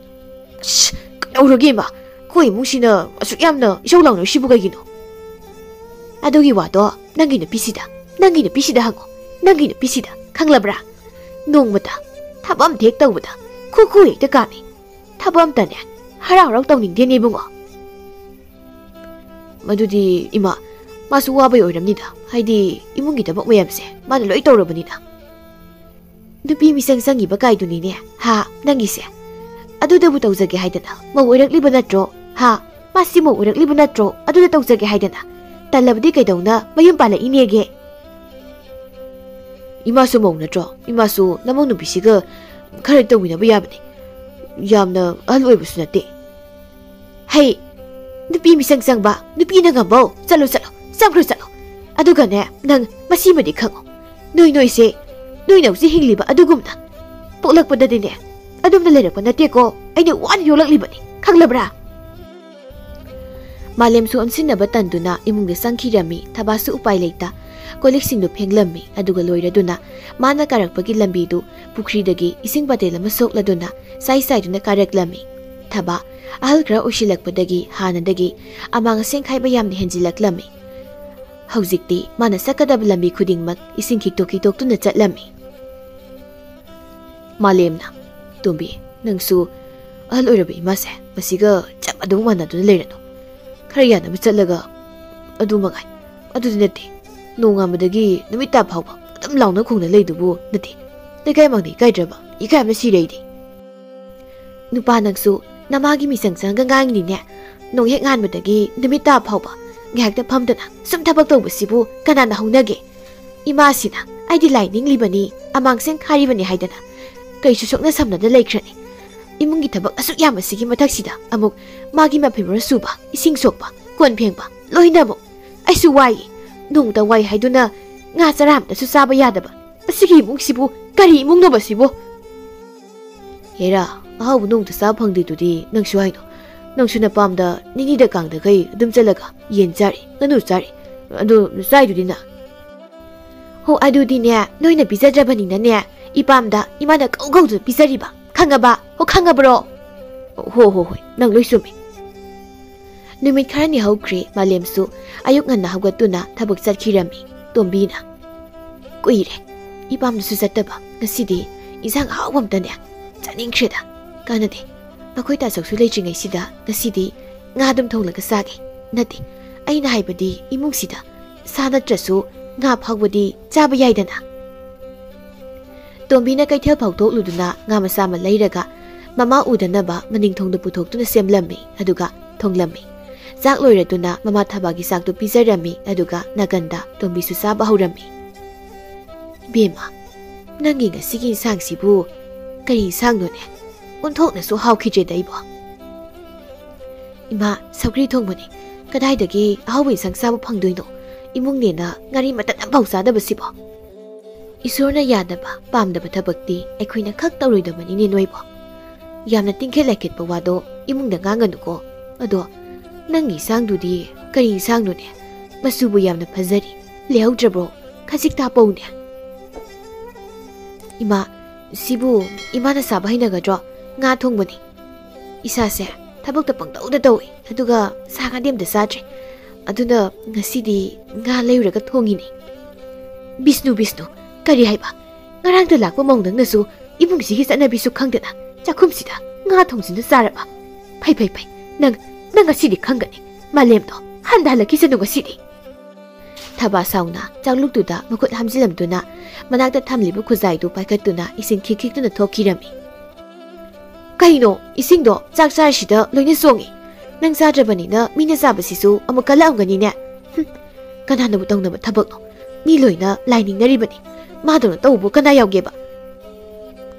"ꯑꯁ, ꯀꯩꯗꯧꯔꯒꯦ ꯏꯃꯥ? ꯑꯩꯈꯣꯏ ꯏꯃꯨꯡꯁꯤꯅ ꯑꯁꯨꯛ ꯌꯥꯝꯅ ꯏꯁꯧ ꯂꯥꯎꯅꯔꯤꯁꯤꯕꯨ ꯀꯩꯒꯤꯅꯣ?" "ꯑꯗꯨꯒꯤ ꯋꯥꯗꯣ ꯅꯪꯒꯤ ꯅꯨꯄꯤꯁꯤꯗ, ꯅꯪꯒꯤ ꯅꯨꯄꯤꯁꯤꯗ ꯍꯪꯉꯣ, ꯅꯪꯒꯤ ꯅꯨꯄꯤꯁꯤꯗ, ꯈꯪꯂꯕ꯭ꯔꯥ? ꯅꯣꯡꯃꯇ ꯊꯕꯛ ꯑꯝꯇ ꯍꯦꯛ ꯇꯧꯕꯗ ꯈꯨ ꯈꯨ ꯍꯦꯛꯇ ꯀꯥꯝꯃꯤ꯫ ꯊꯕꯛ ꯑꯝꯇꯅꯦ ꯍꯔꯥꯎ ꯍꯔꯥꯎ ꯇꯧꯅꯤꯡꯗꯦꯅꯦ ꯏꯕꯨꯡꯉꯣ"꯫ "ꯃꯗꯨꯗꯤ ꯏꯃꯥ, ꯃꯥꯁꯨ ꯋꯥꯕꯩ ꯑꯣꯏꯔꯝꯅꯤꯗ, ꯍꯥꯏꯗꯤ ꯏꯃꯨꯡꯒꯤ ꯊꯕꯛ ꯃꯌꯥꯝꯁꯦ ꯃꯥꯅ ꯂꯣꯏ ꯇꯧꯔꯕꯅꯤꯅ"꯫ "ꯅꯨꯄꯤ ꯃꯤꯆꯪ ꯆꯪꯉꯤꯕ ꯀꯥꯏꯗꯨꯅꯤꯅꯦ, ꯍꯥ, ꯅꯪꯒꯤꯁꯦ? ꯑꯗꯨꯗꯕꯨ ꯇꯧꯖꯒꯦ ꯍꯥꯏꯗꯅ ꯃꯧ ꯑꯣꯏꯔꯛꯂꯤꯕ ꯅꯠꯇ꯭ꯔꯣ? ꯍꯥ? ꯃꯥꯁꯤ ꯃꯧ ꯑꯣꯏꯔꯛꯂꯤꯕ ꯅꯠꯇ꯭ꯔꯣ? ꯑꯗꯨꯗ ꯇꯧꯖꯒꯦ ꯍꯥꯏꯗꯅ꯫ ꯇꯜꯂꯕꯗꯤ ꯀꯩꯗꯧꯅ ꯃꯌꯨꯝ ꯄꯥꯜꯂꯛꯏꯅꯦꯒꯦ?" "ꯏꯃꯥꯁꯨ ꯃꯧ ꯅꯠꯇ꯭ꯔꯣ? ꯏꯃꯥꯁꯨ ꯅꯃꯧ ꯅꯨꯄꯤꯁꯤꯒ ꯈꯔ ꯇꯧꯃꯤꯟꯅꯕ ꯌꯥꯕꯅꯤ꯫ ꯌꯥꯝꯅ ꯑꯍꯜ ꯑꯣꯏꯕꯁꯨ ꯅꯠꯇꯦ"꯫ "ꯍꯩ, ꯅꯨꯄꯤ ꯃꯤꯆꯪ ꯆꯪꯕ, ꯅꯨꯄꯤꯅ ꯉꯝꯕꯧ꯫ ꯆꯠꯂꯣ, ꯆꯠꯂꯣ, ꯆꯪꯈ꯭ꯔꯣ, ꯆꯠꯂꯣ꯫ ꯑꯗꯨꯒꯅꯦ, ꯅꯪ ꯃꯁꯤꯃꯗꯤ ꯈꯪꯉꯣ꯫ ꯅꯣꯏ ꯅꯣꯏꯁꯦ, ꯅꯣꯏꯅ ꯍꯧꯖꯤꯛ ꯍꯤꯡꯂꯤꯕ ꯑꯗꯨꯒꯨꯝꯅ꯫ ꯄꯣꯛꯂꯛꯄꯗꯗꯤꯅꯦ, ꯑꯗꯨꯝꯅ ꯂꯩꯔꯛꯄ ꯅꯠꯇꯦꯀꯣ꯫ ꯑꯩꯅ ꯋꯥꯅ ꯌꯣꯛꯂꯛꯂꯤꯕꯅꯤ꯫ ꯈꯪꯂꯕ꯭ꯔꯥ? ꯃꯥꯂꯦꯝꯁꯨ ꯑꯣꯟꯁꯤꯟꯅꯕ ꯇꯟꯗꯨꯅ ꯏꯃꯨꯡꯗ ꯆꯪꯈꯤꯔꯝꯃꯤ꯫ ꯊꯕꯥꯁꯨ ꯎꯄꯥꯏ ꯂꯩꯇ ꯀꯣꯜꯂꯤꯛꯁꯤꯡꯗꯨ ꯐꯦꯡꯂꯝꯃꯤ꯫ ꯑꯗꯨꯒ ꯂꯣꯏꯔꯗꯨꯅ ꯃꯥꯅ ꯀꯥꯔꯛꯄꯒꯤ ꯂꯝꯕꯤꯗꯨ ꯄꯨꯈ꯭ꯔꯤꯗꯒꯤ ꯏꯁꯤꯡ ꯕꯥꯇꯤꯜ ꯑꯃ ꯁꯣꯛꯂꯗꯨꯅ ꯆꯥꯏ ꯆꯥꯏꯗꯨꯅ ꯀꯥꯔꯛꯂꯝꯃꯤ꯫ ꯊꯕꯥ ꯑꯍꯜ ꯈꯔ ꯑꯣꯏꯁꯤꯜꯂꯛꯄꯗꯒꯤ ꯍꯥꯟꯅꯗꯒꯤ ꯑꯃꯥꯡ ꯑꯁꯦꯡ ꯈꯥꯏꯕ ꯌꯥꯝꯅ ꯍꯦꯟꯖꯤꯜꯂꯛꯂꯝꯃꯤ꯫ ꯍꯧꯖꯤꯛꯇꯤ ꯃꯥꯅ ꯆꯠꯀꯗꯕ ꯂꯝꯕꯤ ꯈꯨꯗꯤꯡꯃꯛ ꯏꯁꯤꯡ ꯈꯤꯛꯇꯣꯛ ꯈꯤꯛꯇꯣꯛꯇꯨꯅ ꯆꯠꯂꯝꯃꯤ꯫ ꯃꯥꯂꯦꯝꯅ, "ꯇꯣꯝꯕꯤ, ꯅꯪꯁꯨ ꯑꯍꯜ ꯑꯣꯏꯔꯕ ꯏꯃꯥꯁꯦ ꯃꯁꯤꯒ ꯆꯞ ꯑꯗꯨꯝ ꯃꯥꯟꯅꯗꯨꯅ ꯂꯩꯔꯅꯨ꯫ ꯈꯔ ꯌꯥꯅꯕ ꯆꯠꯂꯒ ꯑꯗꯨ ꯃꯉꯥꯏ꯫ ꯑꯗꯨꯗꯤ ꯅꯠꯇꯦ, ꯅꯣꯡꯉꯥꯟꯕꯗꯒꯤ ꯅꯨꯃꯤꯠ ꯇꯥ ꯐꯥꯎꯕ ꯑꯗꯨꯝ ꯂꯥꯎꯅ ꯈꯣꯡꯅ ꯂꯩꯗꯨꯕꯨ ꯅꯠꯇꯦ, ꯂꯩꯀꯥꯏ ꯃꯥꯡꯗ ꯏꯀꯥꯏꯗ꯭ꯔꯕ? ꯏꯀꯥꯏꯕꯅ ꯁꯤꯔꯦ ꯑꯩꯗꯤ꯫" "ꯅꯨꯄꯥ, ꯅꯪꯁꯨ ꯅꯃꯥꯒꯤ ꯃꯤꯆꯪ ꯆꯪꯉꯒ ꯉꯥꯡꯉꯤꯅꯤꯅꯦ꯫ ꯅꯣꯡ ꯍꯦꯛ ꯉꯥꯟꯕꯗꯒꯤ ꯅꯨꯃꯤꯠ ꯇꯥ ꯐꯥꯎꯕ ꯉꯥꯏꯍꯥꯛꯇ ꯐꯝꯗꯅ ꯁꯨꯝ ꯊꯕꯛ ꯇꯧꯕꯁꯤꯕꯨ ꯀꯅꯥꯅ ꯍꯧꯅꯒꯦ? ꯏꯃꯥꯁꯤꯅ ꯑꯩꯗꯤ ꯂꯥꯏ ꯅꯤꯡꯂꯤꯕꯅꯤ, ꯑꯃꯥꯡꯁꯦꯟ ꯈꯥꯔꯤꯕꯅꯤ ꯍꯥꯏꯗꯅ ꯀꯩꯁꯨ ꯁꯣꯛꯅ ꯁꯝꯅꯗ ꯂꯩꯈ꯭ꯔꯅꯤ꯫ ꯏꯃꯨꯡꯒꯤ ꯊꯕꯛ ꯑꯁꯨꯛ ꯌꯥꯝꯕꯁꯤꯒꯤ ꯃꯊꯛꯁꯤꯗ ꯑꯃꯨꯛ ꯃꯥꯒꯤ ꯃꯐꯤ ꯃꯔꯣꯜ ꯁꯨꯕ, ꯏꯁꯤꯡ ꯁꯣꯛꯄ, ꯀꯣꯟ ꯐꯦꯡꯕ, ꯂꯣꯏꯅꯃꯛ꯫ ꯑꯩꯁꯨ ꯋꯥꯏꯌꯦ꯫ ꯅꯣꯡꯃꯇ ꯋꯥꯏ ꯍꯥꯏꯗꯨꯅ ꯉꯥ ꯆꯔꯥ ꯑꯃꯇꯁꯨ ꯆꯥꯕ ꯌꯥꯗꯕ꯫ ꯑꯁꯤꯒꯤ ꯏꯃꯨꯡꯁꯤꯕꯨ ꯀꯔꯤ ꯏꯃꯨꯡꯅꯣꯕ ꯁꯤꯕꯨ?" "ꯍꯦꯔꯥ, ꯑꯍꯥꯎꯕ ꯅꯣꯡꯃꯇ ꯆꯥꯕ ꯐꯪꯗ꯭ꯔꯤꯗꯨꯗꯤ ꯅꯪꯁꯨ ꯍꯥꯏꯅꯣ꯫ ꯅꯪꯁꯨ ꯅꯄꯥꯝꯗ ꯅꯤꯅꯤꯗ ꯀꯥꯡꯗꯈꯩ ꯑꯗꯨꯝ ꯆꯠꯂꯒ ꯌꯦꯟ ꯆꯥꯔꯤ, ꯉꯥꯅꯨ ꯆꯥꯔꯤ, ꯑꯗꯨ ꯆꯥꯏꯗꯨꯗꯤ ꯅꯪ꯫" "ꯍꯣ, ꯑꯗꯨꯗꯤꯅꯦ, ꯅꯣꯏꯅ ꯄꯤꯖꯗ꯭ꯔꯕꯅꯤꯅꯅꯦ, ꯏꯄꯥꯝꯗ ꯏꯃꯥꯅ ꯀꯧ ꯀꯧꯗꯨꯅ ꯄꯤꯖꯔꯤꯕ꯫ ꯈꯪꯉꯕ? ꯍꯣ, ꯈꯪꯉꯕ꯭ꯔꯣ?" "ꯍꯣ, ꯍꯣ, ꯍꯣꯏ, ꯅꯪ ꯂꯣꯏ ꯆꯨꯝꯃꯤ꯫" ꯅꯨꯃꯤꯠ ꯈꯔꯅꯤ ꯍꯧꯈ꯭ꯔꯦ꯫ ꯃꯥꯂꯦꯝꯁꯨ ꯑꯌꯨꯛ ꯉꯟꯅ ꯍꯧꯒꯠꯇꯨꯅ ꯊꯕꯛ ꯆꯠꯈꯤꯔꯝꯃꯤ꯫ ꯇꯣꯝꯕꯤꯅ, "ꯀꯨꯏꯔꯦ ꯏꯄꯥꯝꯗꯁꯨ ꯆꯠꯇꯕ꯫ ꯉꯁꯤꯗꯤ ꯏꯟꯁꯥꯡ ꯑꯍꯥꯎꯕ ꯑꯝꯇꯅꯦ ꯆꯥꯅꯤꯡꯈ꯭ꯔꯦꯗ꯫ ꯀꯥꯟꯅꯗꯦ, ꯃꯈꯣꯏ ꯇꯥꯆꯧꯁꯨ ꯂꯩꯇ꯭ꯔꯤꯉꯩꯁꯤꯗ ꯉꯁꯤꯗꯤ ꯉꯥ ꯑꯗꯨꯝ ꯊꯣꯡꯂꯒ ꯆꯥꯒꯦ꯫ ꯅꯠꯇꯦ, ꯑꯩꯅ ꯍꯥꯏꯕꯗꯤ ꯏꯃꯨꯡꯁꯤꯗ ꯁꯥ ꯅꯠꯇ꯭ꯔꯁꯨ ꯉꯥ ꯐꯥꯎꯕꯗꯤ ꯆꯥꯕ ꯌꯥꯏꯗꯅ꯫" ꯇꯣꯝꯕꯤꯅ ꯀꯩꯊꯦꯜ ꯐꯥꯎ ꯊꯣꯛꯂꯨꯗꯨꯅ ꯉꯥ ꯃꯆꯥ ꯑꯃ ꯂꯩꯔꯒ ꯃꯃꯥ ꯎꯗꯅꯕ ꯃꯅꯤꯡ ꯊꯣꯡꯗ ꯄꯨꯊꯣꯛꯇꯨꯅ ꯁꯦꯝꯂꯝꯃꯤ, ꯑꯗꯨꯒ ꯊꯣꯡꯂꯝꯃꯤ꯫ ꯆꯥꯛ ꯂꯣꯏꯔꯗꯨꯅ ꯃꯃꯥ ꯊꯕꯥꯒꯤ ꯆꯥꯛꯇꯨ ꯄꯤꯖꯔꯝꯃꯤ, ꯑꯗꯨꯒ ꯅꯥꯀꯟꯗ ꯇꯣꯝꯕꯤꯁꯨ ꯆꯥꯕ ꯍꯧꯔꯝꯃꯤ꯫ "ꯏꯕꯦꯝꯃ, ꯅꯪꯒꯤ ꯉꯁꯤꯒꯤ ꯏꯟꯁꯥꯡꯁꯤꯕꯨ ꯀꯔꯤ ꯏꯟꯁꯥꯡꯅꯣꯅꯦ? ꯑꯣꯟꯊꯣꯛꯅꯁꯨ ꯍꯥꯎꯈꯤꯗ꯭ꯔꯦꯗ ꯑꯩꯕꯣ꯫" "ꯏꯃꯥ, ꯁꯧꯒ꯭ꯔꯤ ꯊꯣꯡꯕꯅꯤ꯫ ꯀꯗꯥꯏꯗꯒꯤ ꯑꯍꯥꯎꯕ ꯏꯟꯁꯥꯡ ꯆꯥꯕ ꯐꯪꯗꯣꯏꯅꯣ? ꯏꯃꯨꯡꯅꯦꯅ ꯉꯥꯔꯤ ꯃꯇꯠ ꯑꯃꯐꯥꯎ ꯆꯥꯗꯕꯁꯤꯕꯣ?" "ꯏꯁꯣꯔꯅ ꯌꯥꯗꯕ, ꯄꯥꯝꯗꯕ ꯊꯕꯛꯇꯤ ꯑꯩꯈꯣꯏꯅ ꯈꯛ ꯇꯧꯔꯣꯏꯗꯕꯅꯤꯅꯦ ꯅꯣꯏꯕꯣ꯫" ꯌꯥꯝꯅ ꯇꯤꯡꯈꯦꯠ ꯂꯩꯈꯦꯠꯄ ꯋꯥꯗꯣ ꯏꯃꯨꯡꯗ ꯉꯥꯡꯒꯅꯨꯀꯣ꯫ ꯑꯗꯣ ꯅꯪꯒꯤ ꯏꯟꯁꯥꯡꯗꯨꯗꯤ ꯀꯔꯤ ꯏꯟꯁꯥꯡꯅꯣꯅꯦ? ꯃꯆꯨꯕꯨ ꯌꯥꯝꯅ ꯐꯖꯔꯤ꯫ ꯂꯩꯍꯧꯗ꯭ꯔꯕ꯭ꯔꯣ? ꯈꯖꯤꯛꯇ ꯍꯥꯞꯄꯧꯅꯦ꯫ ꯏꯃꯥ, ꯁꯤꯕꯨ ꯏꯃꯥꯅ ꯆꯥꯕ ꯍꯩꯅꯒꯗ꯭ꯔꯣ? ꯉꯥ ꯊꯣꯡꯕꯅꯤ꯫ ꯏꯁꯥꯁꯦ ꯊꯕꯛꯇ ꯄꯪꯇꯧꯗ ꯇꯧꯏ, ꯑꯗꯨꯒ ꯁꯥ ꯉꯥꯗꯤ ꯑꯝꯇ ꯆꯥꯗ꯭ꯔꯦ꯫ ꯑꯗꯨꯅ ꯉꯁꯤꯗꯤ ꯉꯥ ꯂꯩꯔꯨꯔꯒ ꯊꯣꯡꯉꯤꯅꯤ꯫ ꯕꯤꯁꯅꯨ, ꯕꯤꯁꯅꯨ, ꯀꯔꯤ ꯍꯥꯏꯕ? ꯉꯔꯥꯡꯗ ꯂꯥꯛꯄ ꯃꯧ ꯅꯪꯅꯁꯨ ꯏꯃꯨꯡꯁꯤꯒꯤ ꯆꯠꯅꯕꯤꯁꯨ ꯈꯪꯗꯅ ꯆꯥꯛꯈꯨꯝꯁꯤꯗ ꯉꯥ ꯊꯣꯡꯁꯤꯅ ꯆꯥꯔꯕ? ꯐꯩ, ꯐꯩ, ꯐꯩ꯫ ꯅꯪ, ꯅꯪ ꯉꯁꯤꯗꯤ ꯈꯪꯒꯅꯤ꯫ ꯃꯥꯂꯦꯝꯗꯣ ꯍꯟꯊ ꯍꯜꯂꯛꯈꯤꯁꯅꯨ ꯉꯁꯤꯗꯤ꯫ ꯊꯕꯥ ꯁꯥꯎꯅ ꯆꯥꯛꯂꯨꯛꯇꯨꯗ ꯃꯈꯨꯠ ꯍꯥꯝꯖꯤꯜꯂꯝꯗꯨꯅ ꯃꯅꯥꯛꯇ ꯊꯝꯂꯤꯕ ꯈꯨꯖꯥꯏꯗꯨ ꯄꯥꯏꯈꯠꯇꯨꯅ ꯏꯁꯤꯡ ꯈꯤꯛ ꯈꯤꯛꯇꯨꯅ ꯊꯣꯛꯈꯤꯔꯝꯃꯤ꯫ ꯀꯩꯅꯣ, ꯏꯁꯤꯡꯗꯣ ꯆꯥꯛ ꯆꯥꯔꯤꯁꯤꯗ ꯂꯣꯏꯅ ꯆꯣꯡꯉꯤ꯫ ꯅꯪ ꯆꯥꯗ꯭ꯔꯕꯅꯤꯅ ꯃꯤꯅ ꯆꯥꯕꯁꯤꯁꯨ ꯑꯃꯨꯛ ꯀꯜꯂꯛꯑꯝꯒꯅꯤꯅꯦ꯫ ꯍꯨꯝ, ꯀꯅꯥꯅꯕꯨ ꯇꯧꯅꯕ ꯊꯕꯛꯅꯣ? ꯃꯤ ꯂꯣꯏꯅ ꯂꯥꯏ ꯅꯤꯡꯅꯔꯤꯕꯅꯤ꯫ ꯃꯥꯗꯧꯅ ꯇꯧꯕꯕꯨ ꯀꯅꯥ ꯌꯥꯎꯒꯦꯕ?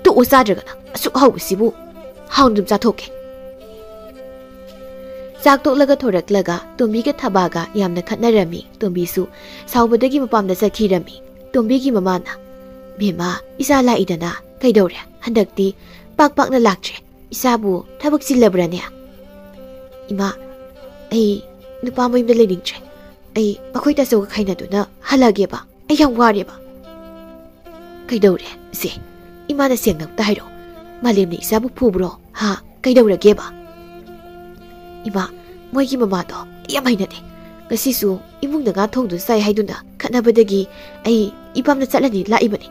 ꯇꯣꯛꯑꯣ ꯆꯥꯗ꯭ꯔꯒꯅ, ꯑꯁꯨꯛ ꯍꯥꯎꯕꯁꯤꯕꯨ꯫ ꯍꯥꯎꯅ ꯑꯗꯨꯝ ꯆꯥꯊꯣꯛꯀꯦ꯫ ꯆꯥꯛ ꯇꯣꯛꯂꯒ ꯊꯣꯔꯛꯂꯒ ꯇꯣꯝꯕꯤꯒ ꯊꯕꯥꯒ ꯌꯥꯝꯅ ꯈꯠꯅꯔꯝꯃꯤ꯫ ꯇꯣꯝꯕꯤꯁꯨ ꯁꯥꯎꯕꯗꯒꯤ ꯃꯄꯥꯝꯗ ꯆꯠꯈꯤꯔꯝꯃꯤ꯫ ꯇꯣꯝꯕꯤꯒꯤ ꯃꯃꯥꯅ, "ꯕꯦꯝꯃ, ꯏꯆꯥ ꯂꯥꯛꯏꯗꯅ, ꯀꯩꯗꯧꯔꯦ? ꯍꯟꯗꯛꯇꯤ ꯄꯥꯛ ꯄꯥꯛꯅ ꯂꯥꯛꯇ꯭ꯔꯦ꯫ ꯏꯆꯥꯕꯨ ꯊꯕꯛ ꯆꯤꯜꯂꯕ꯭ꯔꯅꯦ?" "ꯏꯃꯥ, ꯑꯩ ꯅꯨꯄꯥ ꯃꯌꯨꯝꯗ ꯂꯩꯅꯤꯡꯗ꯭ꯔꯦ꯫ ꯑꯩ ꯑꯩꯈꯣꯏ ꯇꯥꯆꯧꯒ ꯈꯥꯏꯅꯗꯨꯅ ꯍꯜꯂꯒꯦꯕ꯫ ꯑꯩ ꯌꯥꯝ ꯋꯥꯔꯦꯕ꯫" "ꯀꯩꯗꯧꯔꯦ ꯏꯆꯦ? ꯏꯃꯥꯅ ꯁꯦꯡꯅ ꯑꯝꯇ ꯍꯥꯏꯔꯣ꯫ ꯃꯥꯂꯦꯝꯅ ꯏꯆꯥꯕꯨ ꯐꯨꯕ꯭ꯔꯣ? ꯍꯥ? ꯀꯩꯗꯧꯔꯒꯦꯕ?" "ꯏꯃꯥ, ꯃꯣꯏꯒꯤ ꯃꯃꯥꯗꯣ ꯑꯩ ꯌꯥꯝ ꯍꯩꯅꯗꯦ꯫ ꯉꯁꯤꯁꯨ ꯏꯃꯨꯡꯗ ꯉꯥ ꯊꯣꯡꯗꯨꯅ ꯆꯥꯏ ꯍꯥꯏꯗꯨꯅ ꯈꯠꯅꯕꯗꯒꯤ ꯑꯩ ꯏꯄꯥꯝꯗ ꯆꯠꯂꯅꯤ ꯂꯥꯛꯏꯕꯅꯤ꯫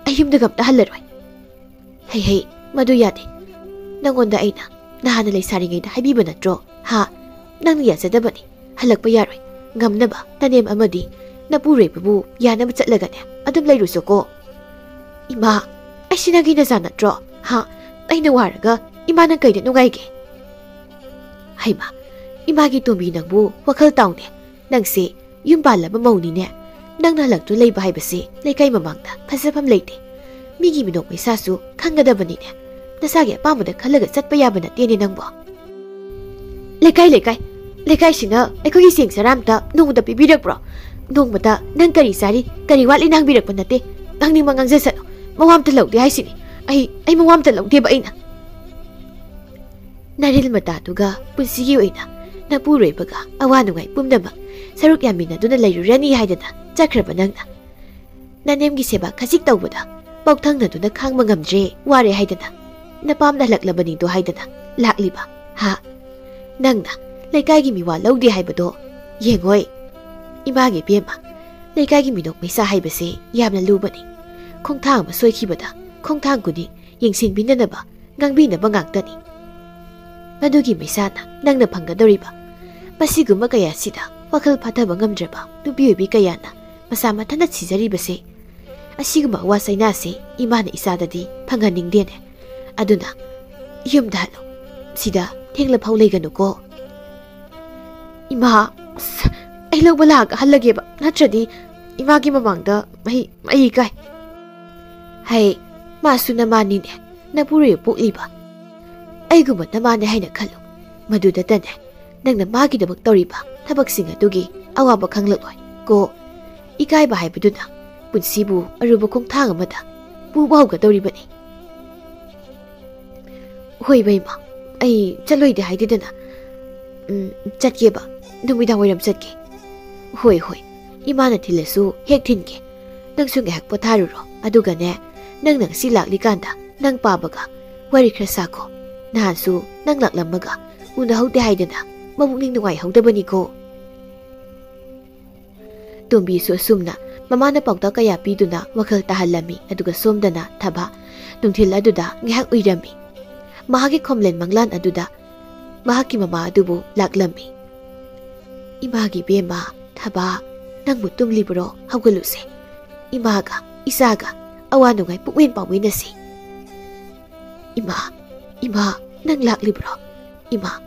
ꯑꯩ ꯌꯨꯝꯗꯒ ꯑꯝꯇ ꯍꯜꯂꯔꯣꯏ꯫" "ꯍꯩ ꯍꯩ, ꯃꯗꯨ ꯌꯥꯗꯦ꯫ ꯅꯪꯉꯣꯟꯗ ꯑꯩꯅ ꯅꯍꯥꯟꯅ ꯂꯩꯁꯥꯔꯤꯉꯩꯗ ꯍꯥꯏꯕꯤꯕ ꯅꯠꯇ꯭ꯔꯣ? ꯍꯥ? ꯅꯪꯅ ꯌꯥꯖꯗꯕꯅꯤ꯫ ꯍꯜꯂꯛꯄ ꯌꯥꯔꯣꯏ꯫ ꯉꯝꯅꯕ ꯅꯅꯦꯝ ꯑꯃꯗꯤ ꯅꯄꯨꯔꯣꯏꯕꯕꯨ ꯌꯥꯅꯕ ꯆꯠꯂꯒꯅꯦ ꯑꯗꯨꯝ ꯂꯩꯔꯨꯆꯣꯀꯣ꯫" "ꯏꯃꯥ, ꯑꯩꯁꯤ ꯅꯪꯒꯤ ꯅꯆꯥ ꯅꯠꯇ꯭ꯔꯣ? ꯍꯥ? ꯑꯩꯅ ꯋꯥꯔꯒ ꯏꯃꯥꯅ ꯀꯩꯗ ꯅꯨꯡꯉꯥꯏꯒꯦ?" "ꯍꯩꯃꯥ, ꯏꯃꯥꯒꯤ ꯇꯣꯝꯕꯤ, ꯅꯪꯕꯨ ꯋꯥꯈꯜ ꯇꯥꯎꯅꯦ꯫ ꯅꯪꯁꯦ ꯌꯨꯝ ꯄꯥꯜꯂꯕ ꯃꯧꯅꯤꯅꯦ꯫ ꯅꯪꯅ ꯍꯜꯂꯛꯇꯨꯅ ꯂꯩꯕ ꯍꯥꯏꯕꯁꯤ ꯂꯩꯀꯥꯏ ꯃꯃꯥꯡꯗ ꯐꯖꯐꯝ ꯂꯩꯇꯦ꯫ ꯃꯤꯒꯤ ꯃꯤꯅꯣꯛ ꯃꯩꯁꯥꯁꯨ ꯈꯪꯒꯗꯕꯅꯤꯅꯦ꯫ ꯅꯁꯥꯒꯤ ꯑꯄꯥꯝꯕꯗ ꯈꯜꯂꯒ ꯆꯠꯄ ꯌꯥꯕ ꯅꯠꯇꯦꯅꯦ ꯅꯪꯕꯣ꯫" "ꯂꯩꯀꯥꯏ, ꯂꯩꯀꯥꯏ, ꯂꯩꯀꯥꯏꯁꯤꯅ ꯑꯩꯈꯣꯏꯒꯤ ꯆꯦꯡ ꯆꯔꯥ ꯑꯝꯇ ꯅꯣꯡꯃꯇ ꯄꯤꯕꯤꯔꯛꯄ꯭ꯔꯣ? ꯅꯣꯡꯃꯇ ꯅꯪ ꯀꯔꯤ ꯆꯥꯔꯤ, ꯀꯔꯤ ꯋꯥꯠꯂꯤꯅ ꯍꯪꯕꯤꯔꯛꯄ ꯅꯠꯇꯦ꯫ ꯉꯥꯡꯅꯤꯡꯕ ꯉꯥꯡꯖꯁꯅꯨ꯫ ꯃꯋꯥ ꯑꯝꯇ ꯂꯧꯗꯦ ꯍꯥꯏꯁꯤꯅꯤ꯫ ꯑꯩ, ꯑꯩ ꯃꯋꯥ ꯑꯝꯇ ꯂꯧꯗꯦꯕ ꯑꯩꯅ꯫" ꯅꯔꯤꯜ ꯃꯇꯥꯗꯨꯒ ꯄꯨꯟꯁꯤꯒꯤ ꯑꯣꯏꯅ ꯅꯄꯨꯔꯣꯏꯕꯒ ꯑꯋꯥ ꯅꯨꯡꯉꯥꯏ ꯄꯨꯝꯅꯃꯛ ꯁꯔꯨꯛ ꯌꯥꯃꯤꯟꯅꯗꯨꯅ ꯂꯩꯔꯨꯔꯅꯤ ꯍꯥꯏꯗꯅ ꯆꯠꯈ꯭ꯔꯕ ꯅꯪꯅ, ꯅꯅꯦꯝꯒꯤ ꯁꯦꯕꯥ ꯈꯖꯤꯛ ꯇꯧꯕꯗ ꯄꯥꯎꯊꯪꯅꯗꯨꯅ ꯈꯥꯡꯕ ꯉꯝꯗ꯭ꯔꯦ, ꯋꯥꯔꯦ ꯍꯥꯏꯗꯅ, ꯅꯄꯥꯝꯅ ꯍꯜꯂꯛꯂꯕꯅꯤꯗꯣ ꯍꯥꯏꯗꯅ ꯂꯥꯛꯂꯤꯕ, ꯍꯥ? ꯅꯪꯅ ꯂꯩꯀꯥꯏꯒꯤ ꯃꯤꯋꯥ ꯂꯧꯗꯦ ꯍꯥꯏꯕꯗꯣ ꯌꯦꯡꯉꯣꯏ꯫ ꯏꯃꯥꯒꯤ ꯏꯕꯦꯝꯃ, ꯂꯩꯀꯥꯏꯒꯤ ꯃꯤꯅꯣꯛ ꯃꯩꯁꯥ ꯍꯥꯏꯕꯁꯦ ꯌꯥꯝꯅ ꯂꯨꯕꯅꯤ꯫ ꯈꯣꯡꯊꯥꯡ ꯑꯃ ꯁꯣꯏꯈꯤꯕꯗ ꯈꯣꯡꯊꯥꯡ ꯈꯨꯗꯤꯡ ꯌꯦꯡꯁꯤꯟꯕꯤꯅꯅꯕ, ꯉꯥꯡꯕꯤꯅꯕ ꯉꯥꯛꯇꯅꯤ꯫ ꯃꯗꯨꯒꯤ ꯃꯩꯁꯥꯅ ꯅꯪꯅ ꯐꯪꯒꯗꯧꯔꯤꯕ ꯃꯁꯤꯒꯨꯝꯕ ꯀꯌꯥꯁꯤꯗ ꯋꯥꯈꯜ ꯐꯥꯊꯕ ꯉꯝꯗ꯭ꯔꯕ ꯅꯨꯄꯤ ꯑꯣꯏꯕꯤ ꯀꯌꯥꯅ ꯃꯁꯥ ꯃꯊꯟꯇ ꯁꯤꯖꯔꯤꯕꯁꯦ, ꯑꯁꯤꯒꯨꯝꯕ ꯑꯋꯥ ꯆꯩꯅꯥꯁꯦ ꯏꯃꯥꯅ ꯏꯆꯥꯗꯗꯤ ꯐꯪꯍꯟꯅꯤꯡꯗꯦꯅꯦ꯫ ꯑꯗꯨꯅ ꯌꯨꯝꯗ ꯍꯜꯂꯣ꯫ ꯁꯤꯗ ꯊꯦꯡꯂꯐꯥꯎ ꯂꯩꯒꯅꯨꯀꯣ꯫ ꯏꯃꯥ, ꯑꯁ, ꯑꯩ ꯂꯧꯕ ꯂꯥꯛꯑꯒ ꯍꯜꯂꯒꯦꯕ, ꯅꯠꯇ꯭ꯔꯗꯤ ꯏꯃꯥꯒꯤ ꯃꯃꯥꯡꯗ ꯃꯍꯤ, ꯃꯍꯤ ꯀꯥꯏ꯫ ꯍꯩ, ꯃꯥꯁꯨ ꯅꯃꯥꯅꯤꯅꯦ, ꯅꯄꯨꯔꯣꯏꯕ ꯄꯣꯛꯂꯤꯕ꯫ ꯑꯩꯒꯨꯝꯕ ꯅꯃꯥꯅꯦ ꯍꯥꯏꯅ ꯈꯜꯂꯨ꯫ ꯃꯗꯨꯗꯇꯅꯦ ꯅꯪꯅ ꯃꯥꯒꯤꯗꯃꯛ ꯇꯧꯔꯤꯕ ꯊꯕꯛꯁꯤꯡ ꯑꯗꯨꯒꯤ ꯑꯋꯥꯕ ꯈꯪꯂꯛꯂꯣꯏ ꯀꯣ꯫ ꯏꯀꯥꯏꯕ ꯍꯥꯏꯕꯗꯨꯅ ꯄꯨꯟꯁꯤꯕꯨ ꯑꯔꯨꯕ ꯈꯣꯡꯊꯥꯡ ꯑꯃꯗ ꯄꯨꯕ ꯍꯧꯒꯗꯧꯔꯤꯕꯅꯤ꯫ ꯍꯣꯏ ꯕꯦꯝꯃ, ꯑꯩ ꯆꯠꯂꯣꯏꯗꯦ ꯍꯥꯏꯗꯦꯗꯅ꯫ ꯎꯝ, ꯆꯠꯀꯦꯕ, ꯅꯨꯃꯤꯗꯥꯡ ꯋꯥꯏꯔꯝ ꯆꯠꯀꯦ꯫ ꯍꯣꯏ, ꯍꯣꯏ, ꯏꯃꯥꯅ ꯊꯤꯜꯂꯁꯨ ꯍꯦꯛ ꯊꯤꯟꯒꯦ꯫ ꯅꯪꯁꯨ ꯉꯥꯏꯍꯥꯛ ꯄꯣꯊꯥꯔꯨꯔꯣ, ꯑꯗꯨꯒꯅꯦ, ꯅꯪꯅ ꯉꯁꯤ ꯂꯥꯛꯂꯤꯀꯥꯟꯗ ꯅꯪ ꯄꯥꯕꯒ ꯋꯥꯔꯤ ꯈꯔ ꯁꯥꯈꯣ꯫ ꯅꯍꯥꯟꯁꯨ ꯅꯪ ꯂꯥꯛꯂꯝꯃꯒ ꯎꯅꯍꯧꯗꯦ ꯍꯥꯏꯗꯅ ꯃꯄꯨꯛꯅꯤꯡ ꯅꯨꯡꯉꯥꯏꯍꯧꯗꯕꯅꯤꯀꯣ꯫ ꯇꯣꯝꯕꯤꯁꯨ ꯑꯁꯨꯝꯅ ꯃꯃꯥꯅ ꯄꯥꯎꯇꯥꯛ ꯀꯌꯥ ꯄꯤꯗꯨꯅ ꯋꯥꯈꯜ ꯇꯥꯍꯜꯂꯝꯃꯤ꯫ ꯑꯗꯨꯒ ꯁꯣꯝꯗꯅ ꯊꯕꯥ ꯅꯨꯡꯊꯤꯜ ꯑꯗꯨꯗ ꯉꯥꯏꯍꯥꯛ ꯎꯏꯔꯝꯃꯤ꯫ ꯃꯍꯥꯛꯀꯤ ꯈꯣꯝꯂꯦꯟ ꯃꯪꯂꯥꯟ ꯑꯗꯨꯗ ꯃꯍꯥꯛꯀꯤ ꯃꯃꯥ ꯑꯗꯨꯕꯨ ꯂꯥꯛꯂꯝꯃꯤ꯫ "ꯏꯃꯥꯒꯤ ꯕꯦꯝꯃ, ꯊꯕꯥ, ꯅꯪꯕꯨ ꯇꯨꯝꯂꯤꯕ꯭ꯔꯣ? ꯍꯧꯒꯠꯂꯨꯁꯦ꯫ ꯏꯃꯥꯒ ꯏꯆꯥꯒ ꯑꯋꯥ ꯅꯨꯡꯉꯥꯏ ꯄꯨꯛꯃꯦꯟ ꯄꯥꯎꯃꯤꯟꯅꯁꯤ꯫" "ꯏꯃꯥ, ꯏꯃꯥ, ꯅꯪ ꯂꯥꯛꯂꯤꯕ꯭ꯔꯣ? ꯏꯃꯥ,